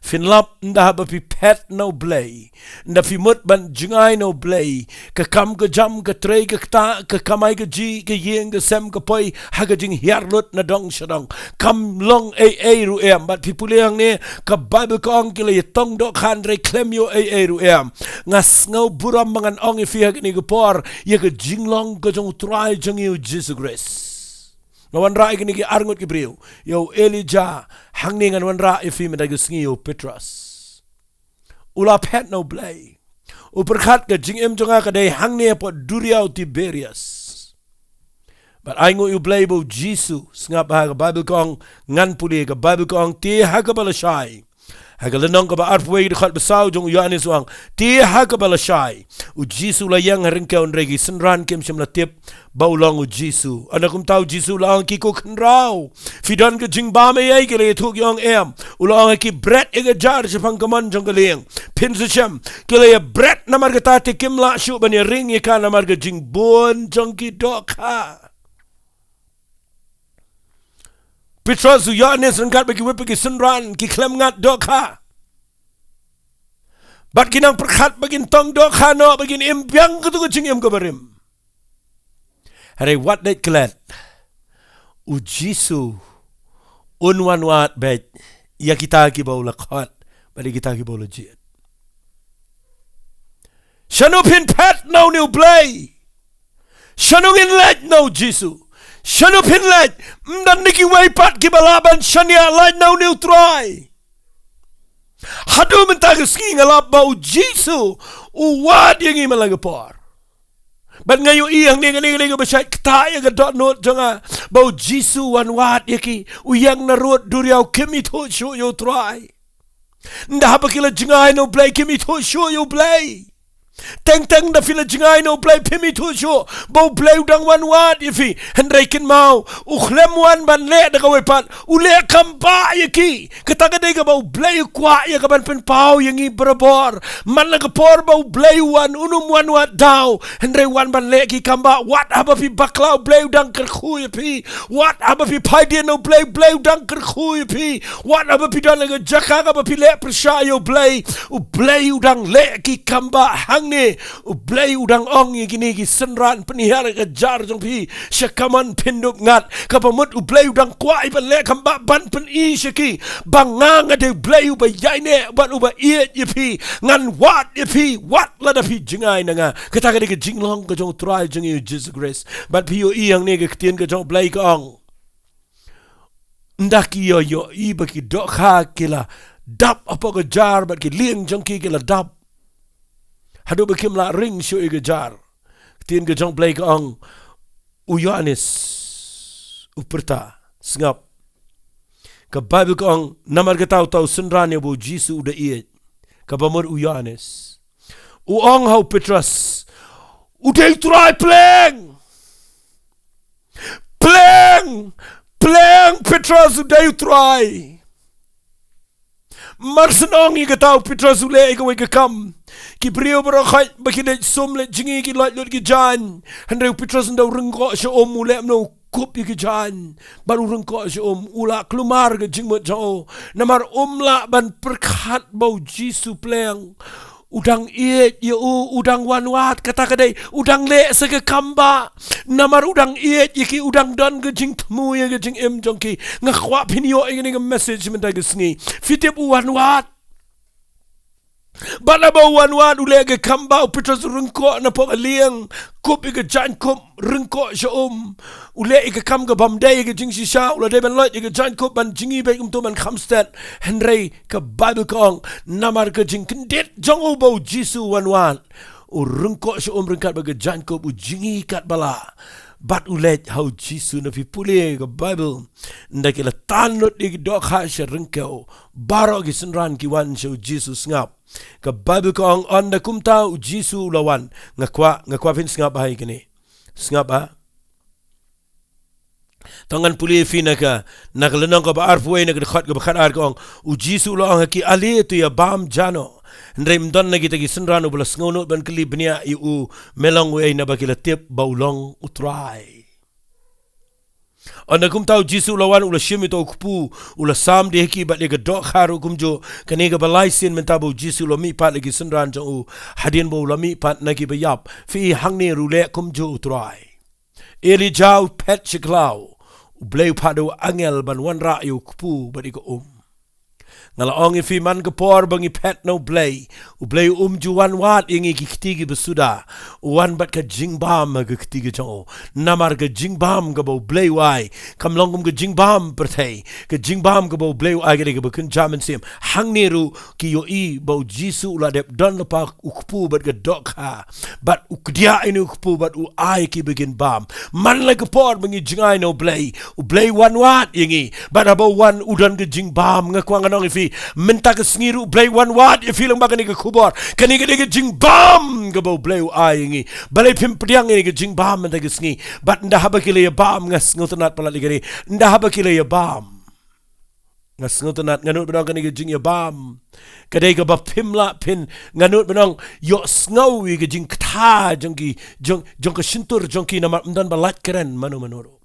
Phin lap, ynda haba phi phet na u Blei, ynda phi mut ban jngai na u Blei, ka kam ka jam, ka trei ka ktah, ka kamai kajih, ka ïing ka sem, ka poi ha ka jinghiar lut na dong sha dong, kam long ei ei ruh em. Bad phi pule hangne, ka Baibl ka ong ki la ïa tong dohkha hynrei khlem ïoh ei ei ruh em. Nga sngew burom ba ngan ong ïa phi ha kane ka por ïa ka jinglong ka jong u Trai jong ngi u Jisu Khrist. Nga wanrah ïa kine ki arngut ki briew, ïa u Elijah, hangne ngan wanrah ïa phi mynta ka sngi ïa u Petros. U la phet na U Blei. U pyrkhat ka jingim jong nga ka dei hangne hapoh duriaw Tiberias. Bad ainguh ïa U Blei ba U Jisu, sngap ha ka Baibl ka ong, ngan pule ka Baibl ka ong, te ha kaba lashai. Ha ka lynnong kaba arphew wei dkhot ba saw jong u Ïoannis u ong, te ha kaba lashai. U Jisu u la ïeng ha ryngkew hynrei ki synran kim shym la tip ba u long U Jisu. Ynda kumta U Jisu u la ong ki, ko khynraw, phi don ka jingbam eiei? Ki la ïathuh ki ong em. U la ong ha ki, bret ïa ka jar shaphang ka mon jong ka lieng. Phin sa shem. Ki la ïabret namar kata te kim lah shuh ban ïaring ïa ka namar ka jingbun jong ki dohkha. Petros, u Ïoannis ryngkat bad ki whip bad ki synran ki khlem ngat dohkha. Bad ki nang pyrkhat ba kin tong dohkha noh, ba kin im biang katto ka jingim kaba rim. Hynrei wat dei klet, U Jisu un wan wad beit ïa kita kiba u la khot bad ïa kita kiba u la jied. Shano phin phet na une U Blei? Shano ngin leit na U Jisu? Shano phin leit? Ym don na kiwei pat kiba lah ban shaniah, leit na une U Trai. Haduh mynta ka sngi nga lap ba U Jisu u wad ïa ngi man la ka por. Bad nga ïohi hangne kane ka dei kaba shait ktah ïa ka dohnud jong nga ba U Jisu u wan wad ïa ki, u ïeng na rud duriaw, kim ithuh shuh ïa U Trai. Ynda haba ki la jngai na U Blei kim ithuh shuh ïa U Blei. Teng teng da phi la jngai na U Blei phim ithuh shuh ba U Blei u dang wan wad ïa phi. Hynrei kynmaw, u khlem wan ban leh da kawei pat, u leh kam bah ïa ki. Kata ka dei kaba U Blei u kwah ïa ka ban pynpaw ïa ngi barabor. Man la ka por ba U Blei u wan, un ym wan wad daw, hynrei wan ban leh ki kam bah. Wat haba phi bakla, U Blei u dang kyrkhu ïa phi. Wat haba phi phai dien na U Blei, U Blei u dang kyrkhu ïa phi. Wat haba phi don ha ka jaka kaba phi leh pyrshah ïa U Blei, U Blei u dang leh ki kam bah. Hangne U Blei u dang ong ïa kine ki synran, pynhiar ïa ka jar jong phi sha ka mon, phin dup ngat. Kaba mut U Blei u dang kwah ïa ban leh kam bah ban pyni sha ki ba nga, nga dei U Blei uba ïaineh bad uba ïeit ïa phi. Ngan wad ïa phi wat lada phi jngai na nga. Kata ka dei ka jinglong ka jong U Trai jong ngi U Jisu Khrist. Bad phi ïohi hangne ka ktien ka jong U Blei ka ong, ynda ki ïoh ïohi ba ki dohkha ki la dap hapoh ka jar bad ki lieng jong ki ki la dap, haduh ba kim lah ring shuh ïa ka jar, ktien ka jong U Blei ka ong, u Ïoannis u pyrta, sngap. Ka Baibl ka ong, namar kata uta u synran ïa uba U Jisu u da ïeit, kaba mut u Ïoannis, u ong ha u Petros, u dei U Trai. Pleng! Pleng! Pleng, Petros, u dei U Trai. Mar shen ong ïa kata, u Petros u leh ïa kawei ka kam. Ki briew baroh khoit ba ki leit sum leit jngi, ki loit lut ki jaiñ. Hynrei u Petros ynda u ryngkoh sha um, u leh kumno? U kup ïa ki jaiñ bad u ryngkoh sha um. U la kulmar ka jingmut jong u namar um lah ban pyrkhat ba u Jisu, pleng, u dang ïeit ïa u, u dang wan wad, kata ka dei, u dang leh sa ka kam bah. Namar u dang ïeit ïa ki, u dang don ka jingthmu ïa ka jingim jong ki. Nga kwah phin ïoh ïa kane ka message mynta ka sngi. Phi tip, u wan wad. Bad haba u wan wad, u leh ka kam bah, u Petros u ryngkoh napoh ka lieng, kup ïa ka jaiñkup, ryngkoh sha um. U leh ïa ka kam ka bym dei ïa ka jingshisha, u la dei ban loit ïa ka jaiñkup ban jngi beit, kumto ban kham stet. Hynrei ka Baibl ka ong, namar ka jingkyndit jong u ba u Jisu u wan wad, u ryngkoh sha um ryngkat bad ka jaiñkup, u jngi katba lah. Bad u leit ha u Jisu. Ynda phi pule ka Baibl, ynda ki la tan lut ïa ki dohkha sha ryngkew, baroh ki synran ki wan sha u Jisu, sngap. Ka Baibl ka ong, ynda kumta u Jisu u la wan. Nga kwah, nga kwah phin sngap bha ïa kane. Sngap bha. To ngan pule ïa phi na ka, na ka lynnong kaba arphew wei, na ka dkhot kaba khatar ka ong, u Jisu u la ong ha ki, ale to ïa bam ja noh. Hynrei ym don na kita ki synran uba la sngewnud ban kylli bniah ïa u, me long uei, naba ki la tip ba u long U Trai. Ynda kumta u Jisu u la wan, u la shim ïa uta u kpu, u la sam de ha ki bad ïa ka dohkha ruh kumjuh. Kane kaba lai sien mynta ba u Jisu u la mihpat ïa ki synran jong u, hadien ba u la mihpat na kiba ïap. Phi i, hangne ruh u leh kumjuh U Trai. Elijah u phet sha khlaw, U Blei u phah da u angel ban wanrah ïa u kpu bad ïa ka um. Nga la ong ïa phi man ka por ba ngi phet na U Blei, U Blei um ju wan wad ïa ngi ki kti kiba suda, u wan bad ka jingbam ha ka kti ka jong u. Namar ka jingbam kaba U Blei u ai kam long kum ka jingbam pyrthei, ka jingbam kaba U Blei u ai ka dei kaba kynja mynsiem. Hangne ruh ki ïohi ba U Jisu u la dep don lypa u kpu bad ka dohkha, bad u kdiah ïa une u kpu bad u ai ïa ki ba kin bam. Man la ka por ba ngi jngai na U Blei, U Blei wan wad ïa ngi. Bad haba u wan u don ka jingbam, nga kwah ngan ong ïa phi, mynta ka sngi ruh U Blei wan wad ïa phi lyngba kane ka khubor. Kane ka dei ka jingbam kaba U Blei u ai ïa ngi. Balei phim pdiang ïa ka jingbam mynta ka sngi? Bad ynda haba ki la ïa bam, nga sngewtynnat palat ïa kane. Ynda haba ki la ïa bam, nga sngewtynnat, nga nud ban ong kane ka jingïabam ka dei kaba phim lah phin, nga nud ban ong, ïohsngew ïa ka jingkta jong ki, jong, jong ka shyntur jong ki, namar ym don ba lait kren mano mano ruh.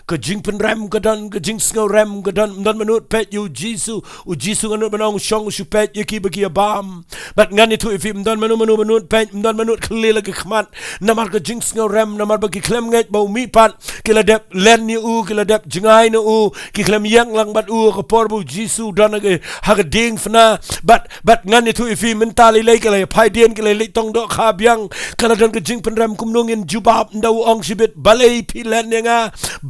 Ka jingpynrem ka don, ka jingsngew rem ka don, ym don ba nud peit ïa U Jisu. U Jisu nga nud ban ong u shong u shu peit ïa ki ba ki ïabam. Bad ngan ïathuh ïa phi, ym don mano mano ba nud peit, ym don ba nud khlieh la ki khmat. Namar ka jingsngew rem, namar ba ki khlem ngeit ba u mih pat. Ki la dep len ïa u, ki la dep jngai na u, ki khlem ïeng lang bad u ha ka por ba U Jisu u don ha ka, ha ka diengphna. Bad, bad ngan ïathuh ïa phi, mynta lei lei ki la ïa phai dien, ki la ïa leit tong dohkha biang. Ka la don ka jingpynrem kumno ngin jubab, ynda u ong shibit, balei phi len ïa nga,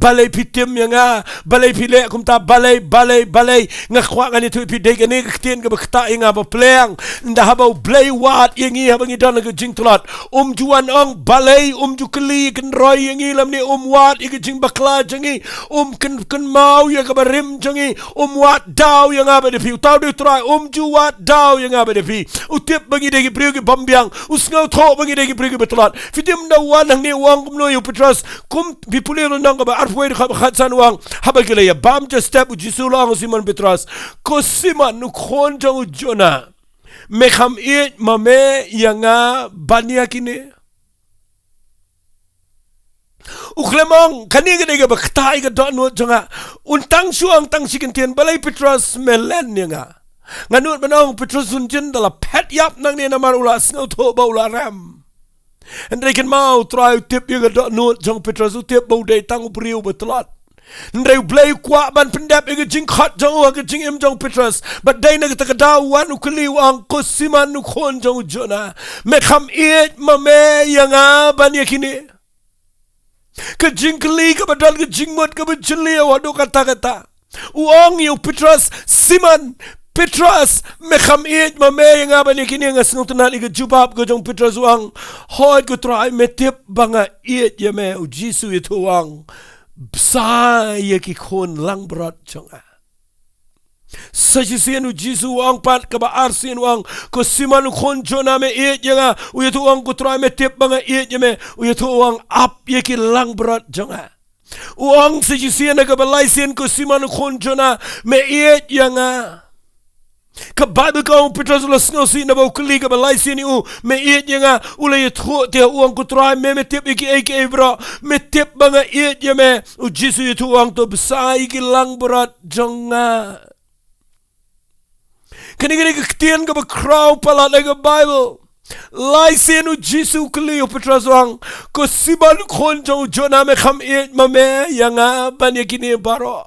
balei phi tim ïa nga, balei phi leh kumta, balei, balei, balei. Nga kwah ngan ïathuh ïa phi, dei kane ka ktien kaba ktah ïa nga ba pleng. Ynda haba U Blei wad ïa ngi haba ngi don ha ka jingtlot, um ju wan ong balei, um ju kylli kynroi ïa ngi lymne, um wad ïa ka jingbakla jong ngi, um kyn, kynmaw ïa kaba rim jong ngi, um wad daw ïa nga bad ïa phi. Uta u dei U Trai, um ju wad daw ïa nga bad ïa phi. U tip ba ngi dei ki briew ki bym biang, u sngewthuh ba ngi dei ki briew kiba tlot. Phi tip ynda u wan hangne u ong kumno ïa u Petros, kum phi pule lynnong kaba arphew wei dkhot ba khatsan u ong, haba ki la ïabam ja step U Jisu u la ong ïa u Simon Petros, ko Simon u khun jong u Jona, me kham ïeit ma me ïa nga ban ïa kine? U khlem ong, kane ka dei kaba ktah ïa ka dohnud jong nga. Un tang shu ong tang shi kyntien, balei Petros me len ïa nga? Nga nud ban ong Petros un jin da la phet ïap nangne namar u la sngewthuh ba u la rem. Hynrei kynmaw, U Trai u tip ïa ka dohnud jong Petros, u tip ba u dei tang u briew ba tlot. Hynrei U Blei u kwah ban pyndep ïa ka jingkhot jong u ha ka jingim jong Petros. Bad dei na kata ka daw u wan u kylli u ong, ko Simon u khun jong u Jona, me kham ïeit ma me ïa nga ban ïa kine? Ka jingkylli kaba don ka jingmut kaba jylliew haduh katta katta. U ong ïa u Petros, Simon, Petros, me kham ïeit ma me ïa nga ban ïa kine? Nga sngewtynnat ïa ka jubab ka jong Petros, u ong, hooid ko Trai, me tip ba nga ïeit ïa me. U Jisu u ïathuh u ong, bsa ïa ki khun langbrot jong nga. Sa shisien U Jisu u ong pat kaba arsien u ong, ko Simon u khun Jona, me ïeit ïa nga? U ïathuh u ong, ko Trai, me tip ba nga ïeit ïa me. U ïathuh u ong, ap ïa ki langbrot jong nga. U ong sa shisien ha kaba laisien, ko Simon u khun Jona, me ïeit ïa nga? Ka Baibl ka ong u Petros u la sngewsih naba u kylli kaba laisien ïa u, me ïeit ïa nga? U la ïathuh te, u ong, ko Trai, me, me tip ïa kiei kiei baroh, me tip ba nga ïeit ïa me. U Jisu u ïathuh u ong, to bsa ïa ki langbrot jong nga. Kane ka dei ka ktien kaba khraw palat ha ka Baibl. Laisien U Jisu u kylli ïa u Petros u ong, ko Simon u khun jong u Jona, me kham ïeit ma me ïa nga ban ïa kine baroh?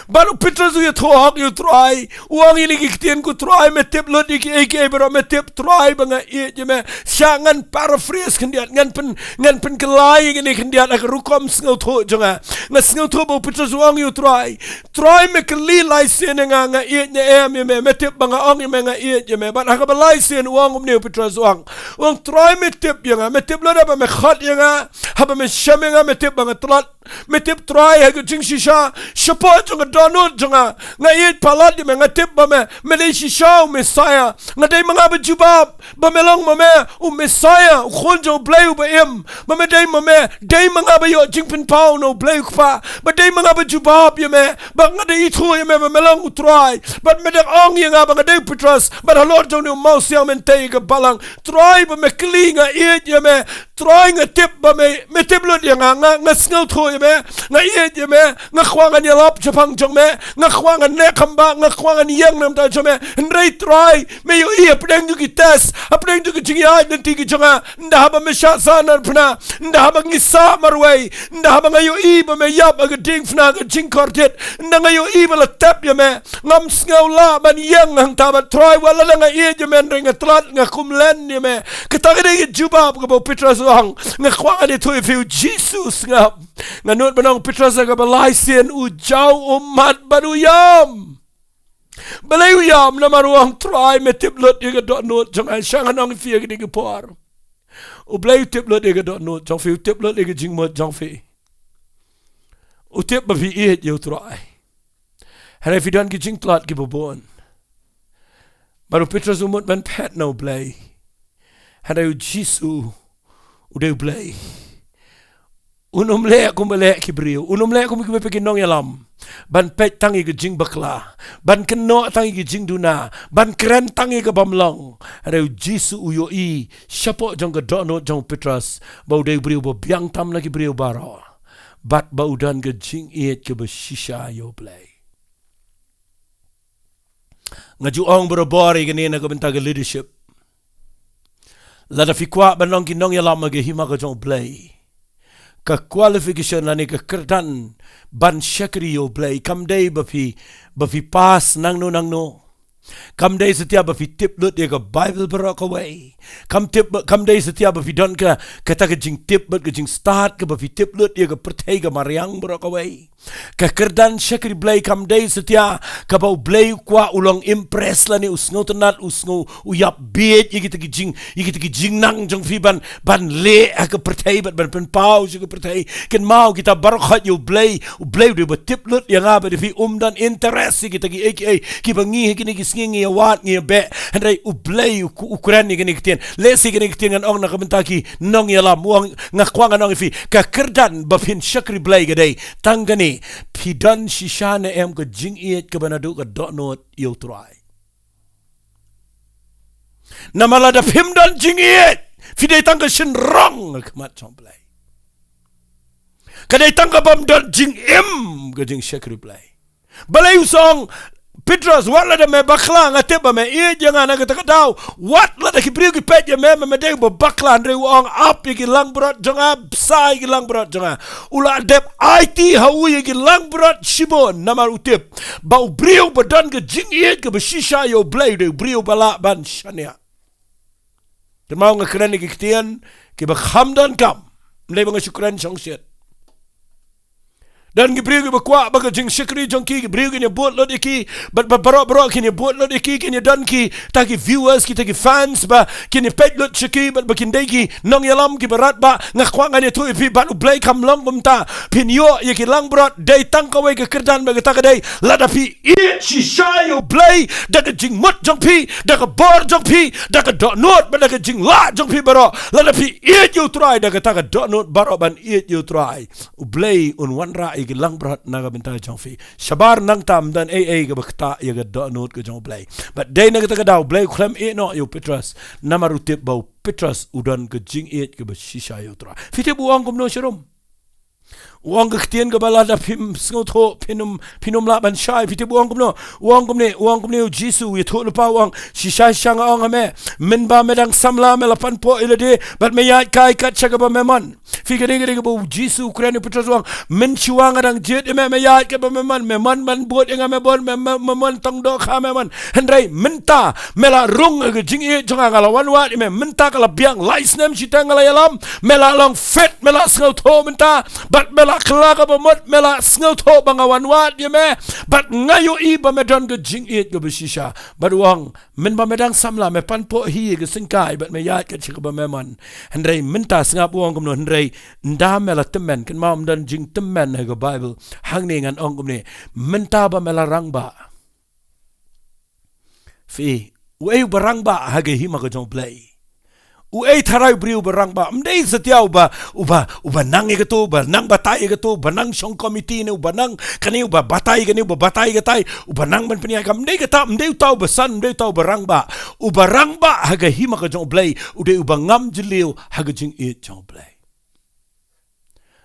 Bad u Petros u ïathuh hok ïa u Trai, u ong ïa kine ki ktien, ko Trai, me tip lut ïa kiei kiei baroh, me tip Trai ba nga ïeit ïa me. Sha ngan paraphrase khyndiat, ngan pyn, ngan pynkylla ïa kane khyndiat ha ka rukom sngewthuh jong nga. Nga sngewthuh ba u Petros u ong ïa u Trai, Trai, me kylli laisien ïa nga, nga ïeit ne em ïa me, me tip ba nga ong ïa me nga ïeit ïa me? Bad ha kaba laisien u ong kumne u Petros u ong, u ong, Trai, me tip ïa nga, me tip lut haba me khot ïa nga, haba me shem ïa nga, me tip ba nga tlot. Me tip Trai ha ka jingshisha, shapoh jong ka dohnud jong nga, nga ïeit palat ïa me, nga tip ba me, me dei shisha u Messaïah. Nga dei ma nga ba jubab ba me long ma me u Messaïah, u Khun jong U Blei uba im, ba me dei ma me, dei ma nga ba ïoh jingpynpaw na U Blei U Kpa, ba dei ma nga ba jubab ïa me, ba nga dei ithuh ïa me ba me long u Trai. Bad me dang ong ïa nga ba nga dei u Petros, bad halor jong une u mawsiang men tei ïa ka balang. Trai, ba me kylli nga ïeit ïa me. Trai, nga tip ba me, me tip lut ïa nga, nga, nga sngewthuh ïa me, nga ïeit ïa me, nga kwah ngan ïalap shaphang jong me, nga kwah ngan leh kham bha, nga kwah ngan ïeng na ka bynta jong me. Hynrei Trai, me ïohi hapdeng jong ki test, hapdeng jong ki jingïaid lynti ki jong nga, ynda haba me shah sah narphna, ynda haba ngi sah marwei, ynda haba nga ïohi ba me ïap ha ka diengphna ka jingkordit, ynda nga ïohi ba la tep ïa me, ngam sngew lah ban ïeng hangta bad Trai, wat lada nga ïeit ïa me hynrei nga tlot, nga kumlen ïa me. Kata ka dei ka jubab kaba u Petros u ong. Nga kwah ngan ïathuh ïa phi, u Jisu u sngap. Nga nud ban ong u Petros ha kaba lai sien u jaw ummat bad u ïam. Balei u ïam? Namar u ong, Trai, me tip lut ïa ka dohnud jong nga. Sha ngan ong ïa phi ha kane ka por, U Blei u tip lut ïa ka dohnud jong phi, u tip lut ïa ka jingmut jong phi. U tip ba phi ïeit ïa u Trai. Hynrei phi don ki jingtlot kiba bun. Bad u Petros u mut ban phet na U Blei. Hynrei u Jisu u dei U Blei. Un ym leh kumba leh ki briew. Un ym leh kum kiba peit ki nongïalam, ban peit tang ïa ki jingbakla, ban kynnoh tang ïa ki jingduna, ban kren tang ïa ka bym long. Hynrei u Jisu u ïohi shapoh jong ka dohnud jong u Petros ba u dei u briew ba biang tam na ki briew baroh, bad ba u don ka jingïeit kaba shisha ïa U Blei. Nga ju ong barabor ïa kane na ka bynta ka leadership. Lada phi kwah ban long ki nongïalam ha ka hima ka jong U Blei, ka qualification lane ka kyrdan ban shakri ïa U Blei kam dei ba phi, ba phi pass nangno nangno. Kam dei satia ba phi tip lut ïa ka Baibl baroh kawei. Kam tip ba, kam dei satia ba phi don ka, kata ka jingtip bad ka jingstad kaba phi tip lut ïa ka pyrthei ka mariang baroh kawei. Ka kyrdan shakri Blei kam dei satia kaba U Blei u kwah u long impress lane u sngewtynnad, u sngew, u ïap bieit ïa kita ki jing, ïa kita ki jingnang jong phi ban, ban leh ha ka pyrthei bad ban pynpaw sha ka pyrthei. Kynmaw, kita baroh khoit ïa U Blei. U Blei u dei ba tip lut ïa nga bad ïa phi. Um don interest ïa kita kiei kiei kiba ngi ha kine ki sngi ngi ïawad ngi ïabeh. Hynrei U Blei u, u kren ïa kine ki ktien. Lehse kine ki ktien ngan ong na ka bynta ki nongïalam, u ong, nga kwah ngan ong ïa phi, ka kyrdan ba phin shakri Blei ka dei tang kane: phi don shisha ne em ka jingïeit kaba naduh ka dohnud ïa U Trai. Namar lada phim don jingïeit, phi dei tang ka shynrong ha khmat jong U Blei. Ka dei tang ka bym don jingim ka jingshakri Blei. Balei u sa ong, Petros, wat lada me bakla, nga tip ba me ïeit ïa nga, na kata ka daw wat lada ki briew ki peit ïa me ba me dei uba bakla. Hynrei u ong, ap ïa ki langbrot jong nga, bsa ïa ki langbrot jong nga. U la dep aiti ha u ïa ki langbrot shibun, namar u tip ba u briew ba don ka jingïeit kaba shisha ïa U Blei u dei u briew ba lah ban shaniah. Kynmaw, nga kren ïa ki ktien kiba kham donkam, ym dei ba nga shu kren shongshit. Don ki briew kiba kwah ba ka jingshakri jong ki, ki briew kin ïabud lut ïa ki, bad ba baroh baroh kin ïabud lut ïa ki, kin ïadon kita ki viewers, kita ki fans, ba kin ïapeit lut sha ki, bad ba kin dei ki nongïalam kiba radbah. Nga kwah ngan ïathuh ïa phi, bad U Blei kam long kumta. Phin ïoh ïa ki langbrot, dei tang kawei ka kyrdan, ba kata ka dei lada phi ïeit shisha ïa U Blei da ka jingmut jong phi, da ka bor jong phi, da ka dohnud bad da ka jinglah jong phi baroh. Lada phi ïeit ïa U Trai da kata ka dohnud baroh ban ïeit ïa U Trai, U Blei un wanrah ïa ki langbrot na ka bynta jong phi. Shabar nangta, ym don ei ei kaba ktah ïa ka dohnud ka jong U Blei. Bad dei na kata ka daw U Blei u khlem ïehnoh ïa u Petros, namar u tip ba u Petros u don ka jingïeit kaba shisha ïa U Trai. Phi tip u ong kumno sharum? U ong ka ktien kaba lada phim sngewthuh phin ym, phin ym lah ban shai. Phi tip u ong kumno? U ong kumne, u ong kumne u Jisu, u ïathuh lypa, u ong, shisha shisha nga ong ha me, mynba me dang samla me la panpoh ïa lade bad me ïaid kai kat sha kaba me mon. Phi, ka dei, ka dei kaba u Jisu u kren ïa u Petros, u ong, mynshuwa nga dang jied ïa me, me ïaid kat ba me mon, me mon ban bud ïa nga, me bud, me, me, me mon tang dohkha, me mon. Hynrei mynta me la rung ha ka jingïeit jong nga, nga la wan wad ïa me. Mynta ka la biang lai snem shiteng nga la ïalam, me la long fit, me la sngewthuh mynta, bad me la kylla kaba mut, me la sngewthuh ba nga wan wad ïa me, bad nga ïohi ba me don ka jingïeit kaba shisha. Bad u ong, mynba me dang samla me panpoh hi ha ka syngkai bad me ïaid kat sha kaba me mon. Hynrei mynta, sngap, u ong kumno, hynrei ynda me la tymmen. Kynmaw, ym don jingtymmen ha ka Baibl. Hangne ngan ong kumne, mynta ba me la rangbah. Phi, uei uba rangbah ha ka hima ka jong U Blei? U ei tharai u briew ba rangbah, ym dei satia uba, uba, uba nang ïa kato, uba nang batai ïa kato, uba nang shong komiti ne, uba nang kane, uba batai kane, uba batai katai, uba nang ban pynïaid kam, ym dei kata, ym dei uta uba san, ym dei uta uba rangbah. Uba rangbah ha ka hima ka jong U Blei, u dei uba ngam jylliew ha ka jingïeit jong U Blei.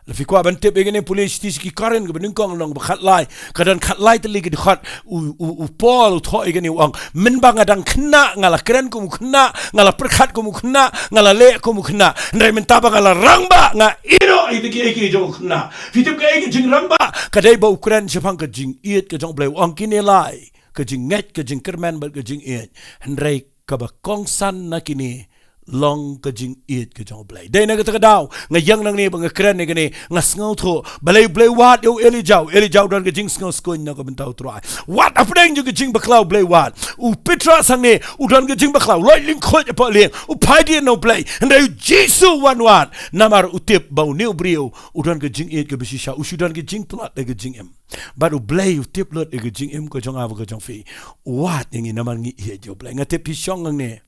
La phi kwah ban tip ïa kane, pule shithi sha ki Korinth kaba nyngkong lynnong ba khatlai, ka don khatlai tylli ki dkhot, u, u, u Paul u thoh ïa kane u ong, mynba nga dang khynnah, nga la kren kum u khynnah, nga la pyrkhat kum u khynnah, nga la leh kum u khynnah. Hynrei mynta ba nga la rangbah, nga ïehnoh ïa kiei kiei jong u khynnah. Phi tip kaei ka jingrangbah? Ka dei ba u kren shaphang ka jingïeit ka jong U Blei, u ong kine lai ka jingngeit, ka jingkyrmen bad ka jingïeit. Hynrei kaba kongsan na kine long ka jingïeit ka jong U Blei. Dei na kata ka daw nga ïeng nangne ba nga kren ïa kane, nga sngewthuh balei U Blei u wad ïa u Elijah. U Elijah u don ka jingsngewskuiñ na ka bynta U Trai. Wat hapdeng jong ka jingbakla U Blei u wad. U Petros hangne u don ka jingbakla, u leit lyngkhuid hapoh lieng, u phai dien na U Blei. Hynrei U Jisu u wan wad namar u tip ba une u briew u don ka jingïeit kaba shisha, u shu don ka jingtlot ïa ka jingim. Bad U Blei u tip lut ïa ka jingim ka jong nga bad ka jong phi. U wad ïa ngi namar ngi ïeit ïa U Blei. Nga tip phi shong hangne,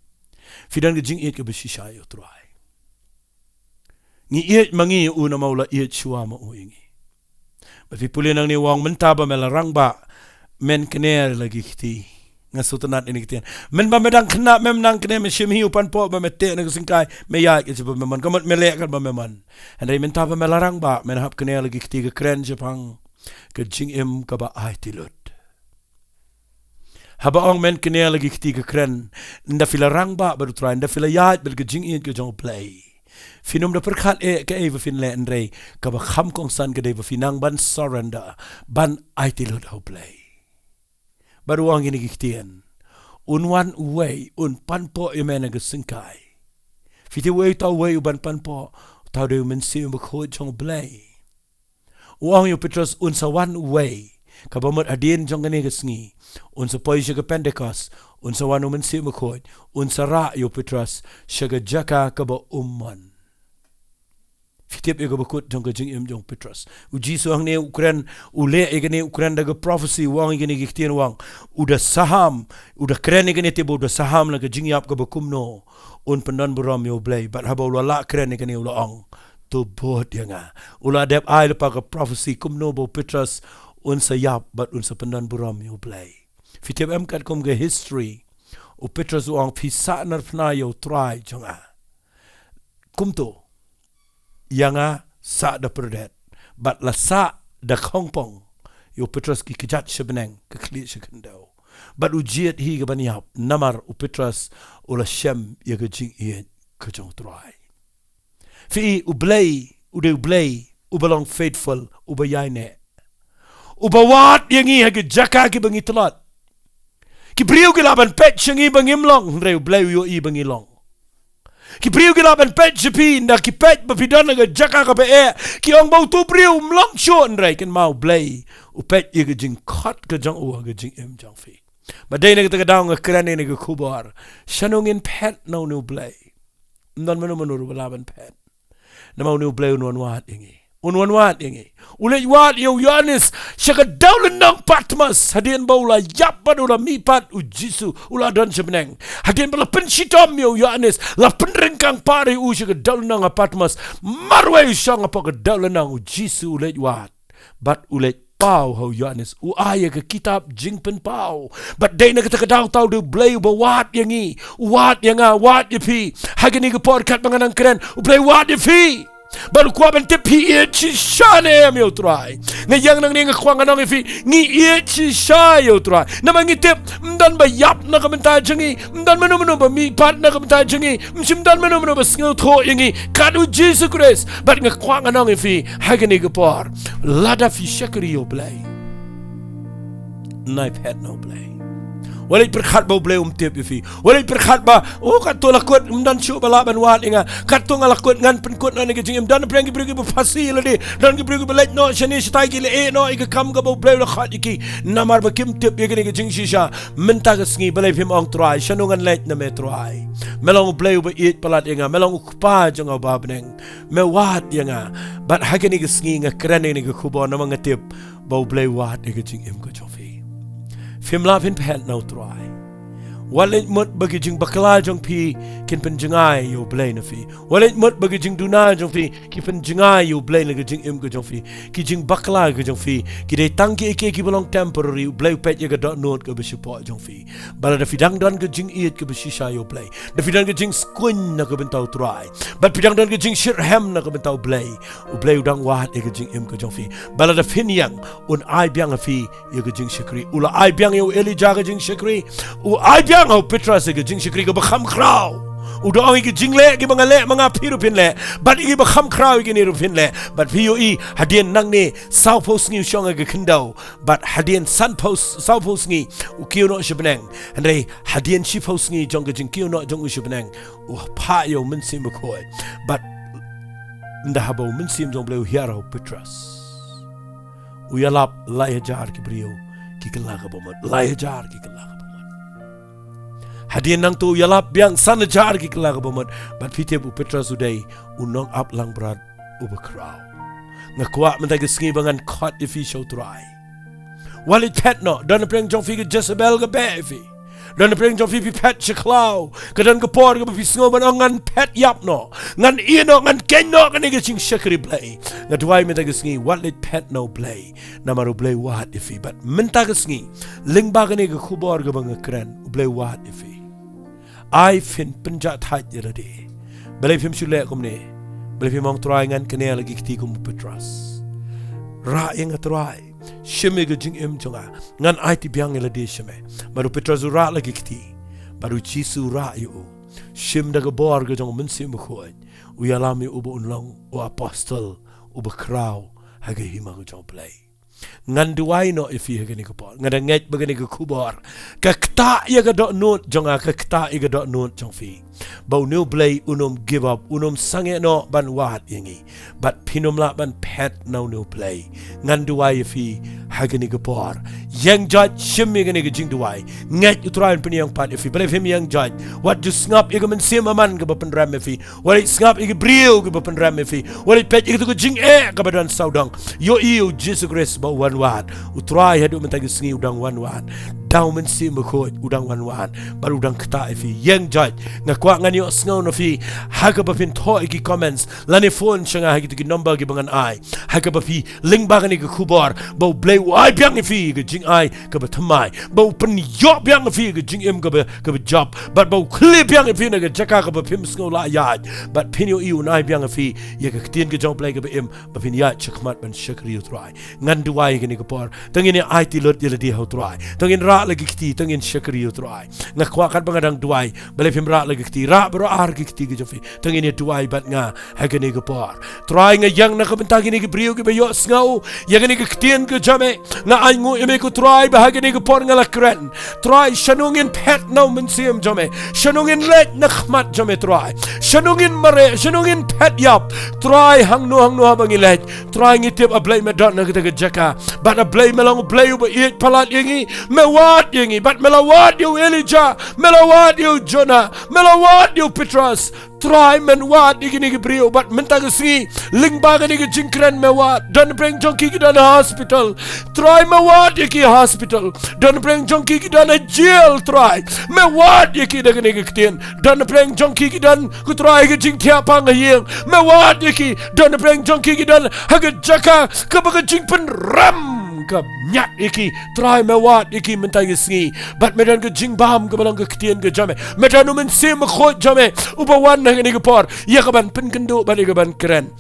phi don ka jingïeit kaba shisha ïa U Trai. Ngi ïeit ma ngi ïa u namar u la ïeit shuwa ma u ïa ngi. Bad phi pule nangne u ong mynta ba me la rangbah, men kner la ki kti. Nga sngewtynnat ïa kine ki ktien. Mynba me dang khynnah mem nang kner, me shim hi u panpoh ba me teh na ka syngkai, me ïaid ka jingim ba me mon. Ka mut me leh katba me mon. Hynrei mynta ba me la rangbah, men hap kner la ki kti, ka kren shaphang ka jingim kaba aiti lut. Haba ong men kner la ki kti, ka kren, ynda phi la rangbah bad U Trai, ynda phi la ïaid bad ka jingïeit ka jong U Blei, phin ym da pyrkhat eh kaei ba phin leh, hynrei kaba kham kongsan ka dei ba phi nang ban surrender, ban aiti lut ha U Blei. Bad u ong ïa kine ki ktien, un wan uwei, un panpoh ïa me na ka syngkai. Phi tip uei uta uwei uban panpoh? Uta u dei U Mynsiem Bakhuid jong U Blei. U ong ïa u Petros un sa wan uwei, kaba mut hadien jong kane ka sngi un sa poi sha ka Pentekost, un sa wan U Mynsiem Bakhuid, un sa rah ïa u Petros sha ka jaka kaba um mon. Phi tip ïa kaba kut jong ka jingim jong u Petros. U Jisu hangne u kren, u leh ïa kane, u kren da ka prophecy, u ong ïa kine ki ktien, u ong, u da saham, u da kren ïa kane te ba u da saham na ka jingïap kaba kumno un pyndonburom ïa U Blei. Bad haba u la lah kren ïa kane u la ong, to bud ïa nga. U la dep ai lypa ka prophecy kumno ba u Petros un sa ïap bad un sa pyndonburom ïa U Blei. Phi tip em katkum ka history, u Petros u ong phi sahnarphna ïa U Trai jong nga. Kumto ïa nga sah da pyrdet. Bad la sah da khongpong ïa u Petros ki kjat sha bneng, ka khlieh sha khyndew. Bad u jied hi kaban ïap namar u Petros u la shem ïa ka jingïeit ka jong U Trai. Phi i, U Blei u dei U Blei uba long faithful, uba ïaineh, uba wad ïa ngi ha ki jaka kiba ngi tlot. Ki briew ki lah ban peit sha ngi ba ngim long, hynrei U Blei u ïohi ba ngi long. Ki briew ki lah ban peit sha phi, ynda ki peit ba phi don ha ka jaka kaba eh, ki ong ba uto u briew um long shuh, hynrei kynmaw U Blei u peit ïa ka jingkhot ka jong u ha ka jingim jong phi. Bad dei na kata ka daw nga kren ïa kane ka khubor. Shano ngin phet na une U Blei? Ym don mano mano ruh ba lah ban phet. Namar une U Blei un wan wad ïa ngi. Un wan wad ïa ngi. U leit wad ïa u Ïoannis sha ka dewlynnong Patmos hadien ba u la ïap bad u la mihpat, u Jisu u la don sha bneng. Hadien ba la pynshitom ïa u Ïoannis, la pynryngkang pat ïa u sha ka dewlynnong ha Patmos. Marwei u shong hapoh ka dewlynnong, u Jisu u leit wad bad u leit paw ha u Ïoannis, u ai ïa ka kitab Jingpynpaw. Bad dei na kata ka daw uta u dei U Blei uba wad ïa ngi, u wad ïa nga, wad ïa phi ha kane ka por katba nga nang kren. U Blei u wad ïa phi. Bad u kwah ban tip phi ïeit shisha ne em ïa U Trai. Nga ïeng nangne nga kwah ngan ong ïa phi, ngi ïeit shisha ïa U Trai. Namar ngi tip ym don ba ïap na ka bynta jong ngi, ym don mano mano ba mihpat na ka bynta jong ngi, ym shym don mano mano ba sngewthuh ïa ngi, kat u Jisu Khrist. Bad nga kwah ngan ong ïa phi ha kane ka por, lada phi shakri ïa U Blei, nai phet na U Blei. Wat leit pyrkhat ba U Blei um tip ïa phi. Wat leit pyrkhat ba, oh, katto la kut, ym don shuh ba lah ban wad ïa nga. Katto nga la kut, ngan pynkut noh ïa ka jingim. Don pyrshang ki briew kiba phasi ïa lade, don ki briew kiba leit noh shane shatai, ki la ïeh noh ïa ka kam kaba U Blei u la khot ïa ki. Namar ba kim tip ïa kane ka jingshisha. Mynta ka sngi balei phim ong, Trai, shano ngan leit na me Trai? Me long U Blei uba ïeit palat ïa nga, me long U Kpa jong nga uba ha bneng. Me wad ïa nga. Bad ha kane ka sngi nga kren ïa kane ka khubor namar nga tip ba U Blei u wad ïa ka jingim ka jong phi. Phim lah phin phet na U Trai. Wat leit mut ba ki jingbakla jong phi kin pynjngai ïa U Blei na phi. Wat leit mut ba ki jingduna jong phi ki pynjngai ïa U Blei na ka jingim ka jong phi. Ki jingbakla ka jong phi ki dei tang kiei kiei kiba long temporary. U Blei u peit ïa ka dohnud kaba shapoh jong phi. Ba lada phi dang don ka jingïeit kaba shisha ïa U Blei, da phi don ka jingskhem na ka bynta U Trai, bad phi dang don ka jingshitrhem na ka bynta U Blei, U Blei u dang wad ïa ka jingim ka jong phi. Ba lada phin ïeng, un ai biang ïa phi ïa ka jingshakri. U la ai biang ïa u Elijah ka jingshakri. U ai biang ïa u Petros ïa ka jingshakri kaba kham khraw. U da ong, ïa ki jingleh kiba nga leh ma nga phi ruh phin leh, bad ïa kiba kham khraw ïa kine ruh phin leh. Bad phi ïohi, hadien nangne sawphew sngi u shong ha ka khyndew, bad hadien sanphew, sawphew sngi u kiew noh sha bneng. Hynrei hadien shiphew sngi jong ka jingkiew noh jong u sha bneng, u phah ïa U Mynsiem Bakhuid. Bad ynda haba U Mynsiem jong U Blei u hiar ha u Petros, u ïalap lai hajar ki briew ki kylla kaba mut. Lai hajar ki kylla kaba mut. Hadien nangta u ïalap biang san hajar ki kylla kaba mut. Bad phi tip, u Petros u dei u nongap langbrot uba khraw. Nga kwah mynta ka sngi ba ngan khot ïa phi sha U Trai. Wat leit phet noh. Don napdeng jong phi ka Jezebel ka beh ïa phi. Don napdeng jong phi phi phet sha khlaw. Ka don ka por kaba phi sngew ban ong, ngan phet ïap noh, ngan ïeh noh, ngan khein noh kane ka jingshakri Blei. Nga duwai mynta ka sngi, wat leit phet na U Blei. Namar U Blei u wad ïa phi. Bad mynta ka sngi, lyngba kane ka khubor kaba nga kren, U Blei u wad ïa phi. Ai phin pynjahthait ïa lade. Balei phim shu leh kumne? Balei phim ong, Trai, ngan kane la ki kti kum u Petros? Rah ïa nga, Trai. Shim ïa ka jingim jong nga. Ngan aiti biang ïa lade sha me. Bad u Petros u rah la ki kti. Bad u Jisu u rah ïa u. Shim da ka bor ka jong U Mynsiem Bakhuid, u ïalam ïa u ba un long u apostol uba khraw ha ka hima ka jong U Blei. Ngan duwai noh ïa phi ha kane ka por. Nga da ngeit ba kane ka khubor ka ktah ïa ka dohnud jong nga, ka ktah ïa ka dohnud jong phi. Ba une U Blei un ym give up, un ym sangeh noh ban wad ïa ngi. Bad phin ym lah ban phet na une U Blei. Ngan duwai ïa phi ha kane ka por. Ïeng jait, shim ïa kane ka jingduwai. Ngeit U Trai un pynïeng pat ïa phi. Balei phim ïeng jait? Wat ju sngap ïa ka mynsiem Aman kaba pynrem ïa phi. Wat leit sngap ïa ki briew kiba pynrem ïa phi. Wat leit peit ïa katu ka jingeh kaba don sawdong. Ïohi ïa U Jisu Khrist ba u wan wad. U Trai haduh mynta ka sngi u dang wan wad. Da U Mynsiem Bakhuid u dang wan wad. Bad u dang ktah ïa phi. Ïeng jait. Nga kwah ngan ïohsngew na phi ha kaba phin thoh ïa ki comments lane phone sha nga ha kitu ki number kiba ngan ai, ha kaba phi, lyngba kane ka khubor ba U Blei u ai biang ïa phi ka jingai kaba thymmai, ba u pynïoh biang ïa phi ka jingim kaba, kaba jop, bad ba u khlieh biang ïa phi na ka jaka kaba phim sngew lah ïaid. Bad phin ïohi un ai biang ïa phi ïa ka ktien ka jong U Blei kaba im, ba phin ïaid shakhmat ban shakri ïa U Trai. Ngan duwai ïa kane ka por. To ngin ïa aiti lut ïa lade ha U Trai. To ngin rah la ki kti, to ngin shakri ïa U Trai. Nga kwah katba nga dang duwai, balei phim rah la ki kti? Rah baroh ar ki kti ki jong phi. To ngin ïa duwai bad nga ha kane ka por. Trai, nga ïeng na ka bynta kine ki briew kiba ïohsngew ïa kane ka ktien ka jong me. Nga ainguh ïa me ko Trai ba ha kane ka por nga la kren. Trai, shano ngin phet na U Mynsiem jong me? Shano ngin leit na khmat jong me, Trai? Shano ngin mareh? Shano ngin phet ïap? Trai, hangno hangno haba ngi leit, Trai, ngi tip, A Blei, me don ha kata ka jaka. Bad A Blei, me long U Blei uba ïeit palat ïa ngi. Me wad ïa ngi. Bad me la wad ïa u Elijah. Me la wad ïa u Jonah. Me la wad ïa u Petros. Trai, men wad ïa kine ki briew. Bad mynta ka sngi, lyngba kane ka jingkren me wad. Don napdeng jong ki ki don ha hospital. Trai, me wad ïa ki ha hospital. Don napdeng jong ki ki don ha jail, Trai. Me wad ïa ki da kane ka ktien. Don napdeng jong ki ki don, ko Trai, ha ka jingthiah pang ha ïing. Me wad ïa ki. Don napdeng jong ki ki don ha ka jaka kaba ka jingpynrem ka ñiad ïa ki. Trai, me wad ïa ki mynta ka sngi. Bad me don ka jingbam kaba long ka ktien ka jong me. Me don U Mynsiem Bakhuid jong me uba wan ha kane ka por ïa kaban pynkynduh bad ïa kaban kren.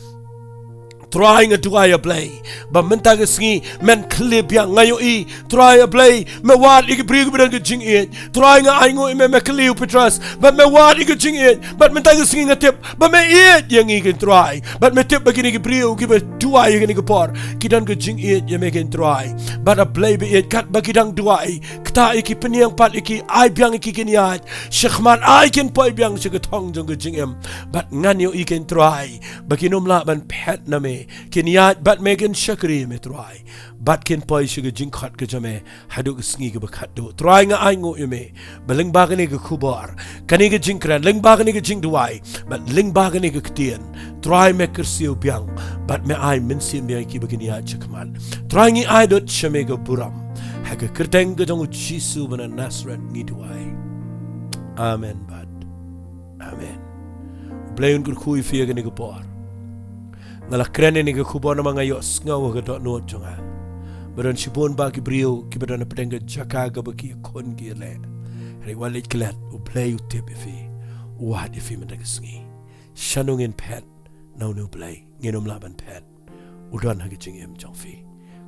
Trai, nga duwai, A Blei, ba mynta ka sngi men khlieh biang. Nga ïohi, Trai, A Blei, me wad ïa ki briew kiba don ka jingïeit. Trai, nga ainguh ïa me, me kylli ïa u Petros, bad me wad ïa ka jingïeit. Bad mynta ka sngi nga tip ba me ïeit ïa ngi, ko Trai. Bad me tip ba kine ki briew kiba duwai ha kane ka por, ki don ka jingïeit ïa me, ko Trai. Bad A Blei ba ïeit, katba ki dang duwai, ktah ïa ki, pynïeng pat ïa ki, ai biang ïa ki, kin ïaid shakhmat, ai kin poi biang sha ka thong jong ka jingim. Bad ngan ïohi, ko Trai, ba kin ym lah ban phet na me. Kin ïaid bad me, kin shakri ïa me, Trai. Bad kin poi sha ka jingkhot ka jong me haduh ka sngi kaba khatduh. Trai, nga ainguh ïa me ba lyngba kane ka khubor, kane ka jingkren, lyngba kane ka jingduwai, bad lyngba kane ka ktien, Trai, me kyrsiew biang bad me ai mynsiem biang ïa kiba kin ïaid shakhmat. Trai, ngi ai lut sha me ka burom. Ha ka kyrteng ka jong U Jisu ba na Nasareth ngi duwai. Amen bad amen. Blei un kyrkhu ïa phi ha kane ka por. Nga la kren ïa kane ka khubor namar nga ïohsngew ha ka dohnud jong nga ba don shibun bah ki briew kiba don hapdeng ka jaka kaba ki khun ki leh. Hynrei wat leit klet, U Blei u tip ïa phi. U wad ïa phi mynta ka sngi. Shano ngin phet na une U Blei? Ngin ym lah ban phet. U don ha ka jingim jong phi.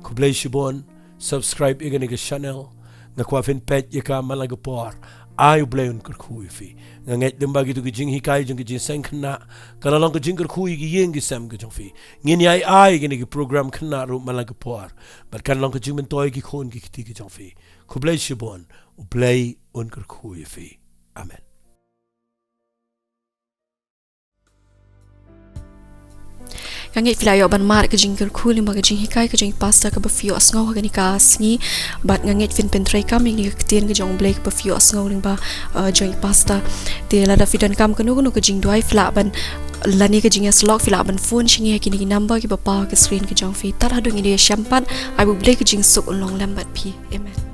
Khublei shibun. Subscribe ïa kane ka channel. Nga kwah phin peit ïa ka man la ka por. Ai U Blei un kyrkhu ïa phi. Nga ngeit lem ba kito ki jinghikai jong ki jingïaseng khynnah ka la long ka jingkyrkhu ïa ki ïing ki sem ka jong phi. Ngin ïai ai kine ki program khynnah ruh man la ka por. Bad kan long ka jingmyntoi ki khun ki kti ki jong phi. Khublei shibun. U Blei un kyrkhu ïa phi. Amen. Nga ngeit phi la ïoh ban mad ka jingkyrkhu lyngba ka jinghikai ka jong i pastor kaba phi ïohsngew ha kane ka sngi. Bad nga ngeit phin pyntreikam ïa kane ka ktien ka jong U Blei kaba phi ïohsngew lyngba, uh, jong i pastor. Te lada phi donkam kano kano ka jingduwai phi lah ban, lane ka jingïasyllok phi lah ban phone sha ngi ha kine ki number kiba paw ha ka screen ka jong phi. Tad haduh ngin ïashem pat, ai ba U Blei ka jingsuk un long lem bad phi. Amen.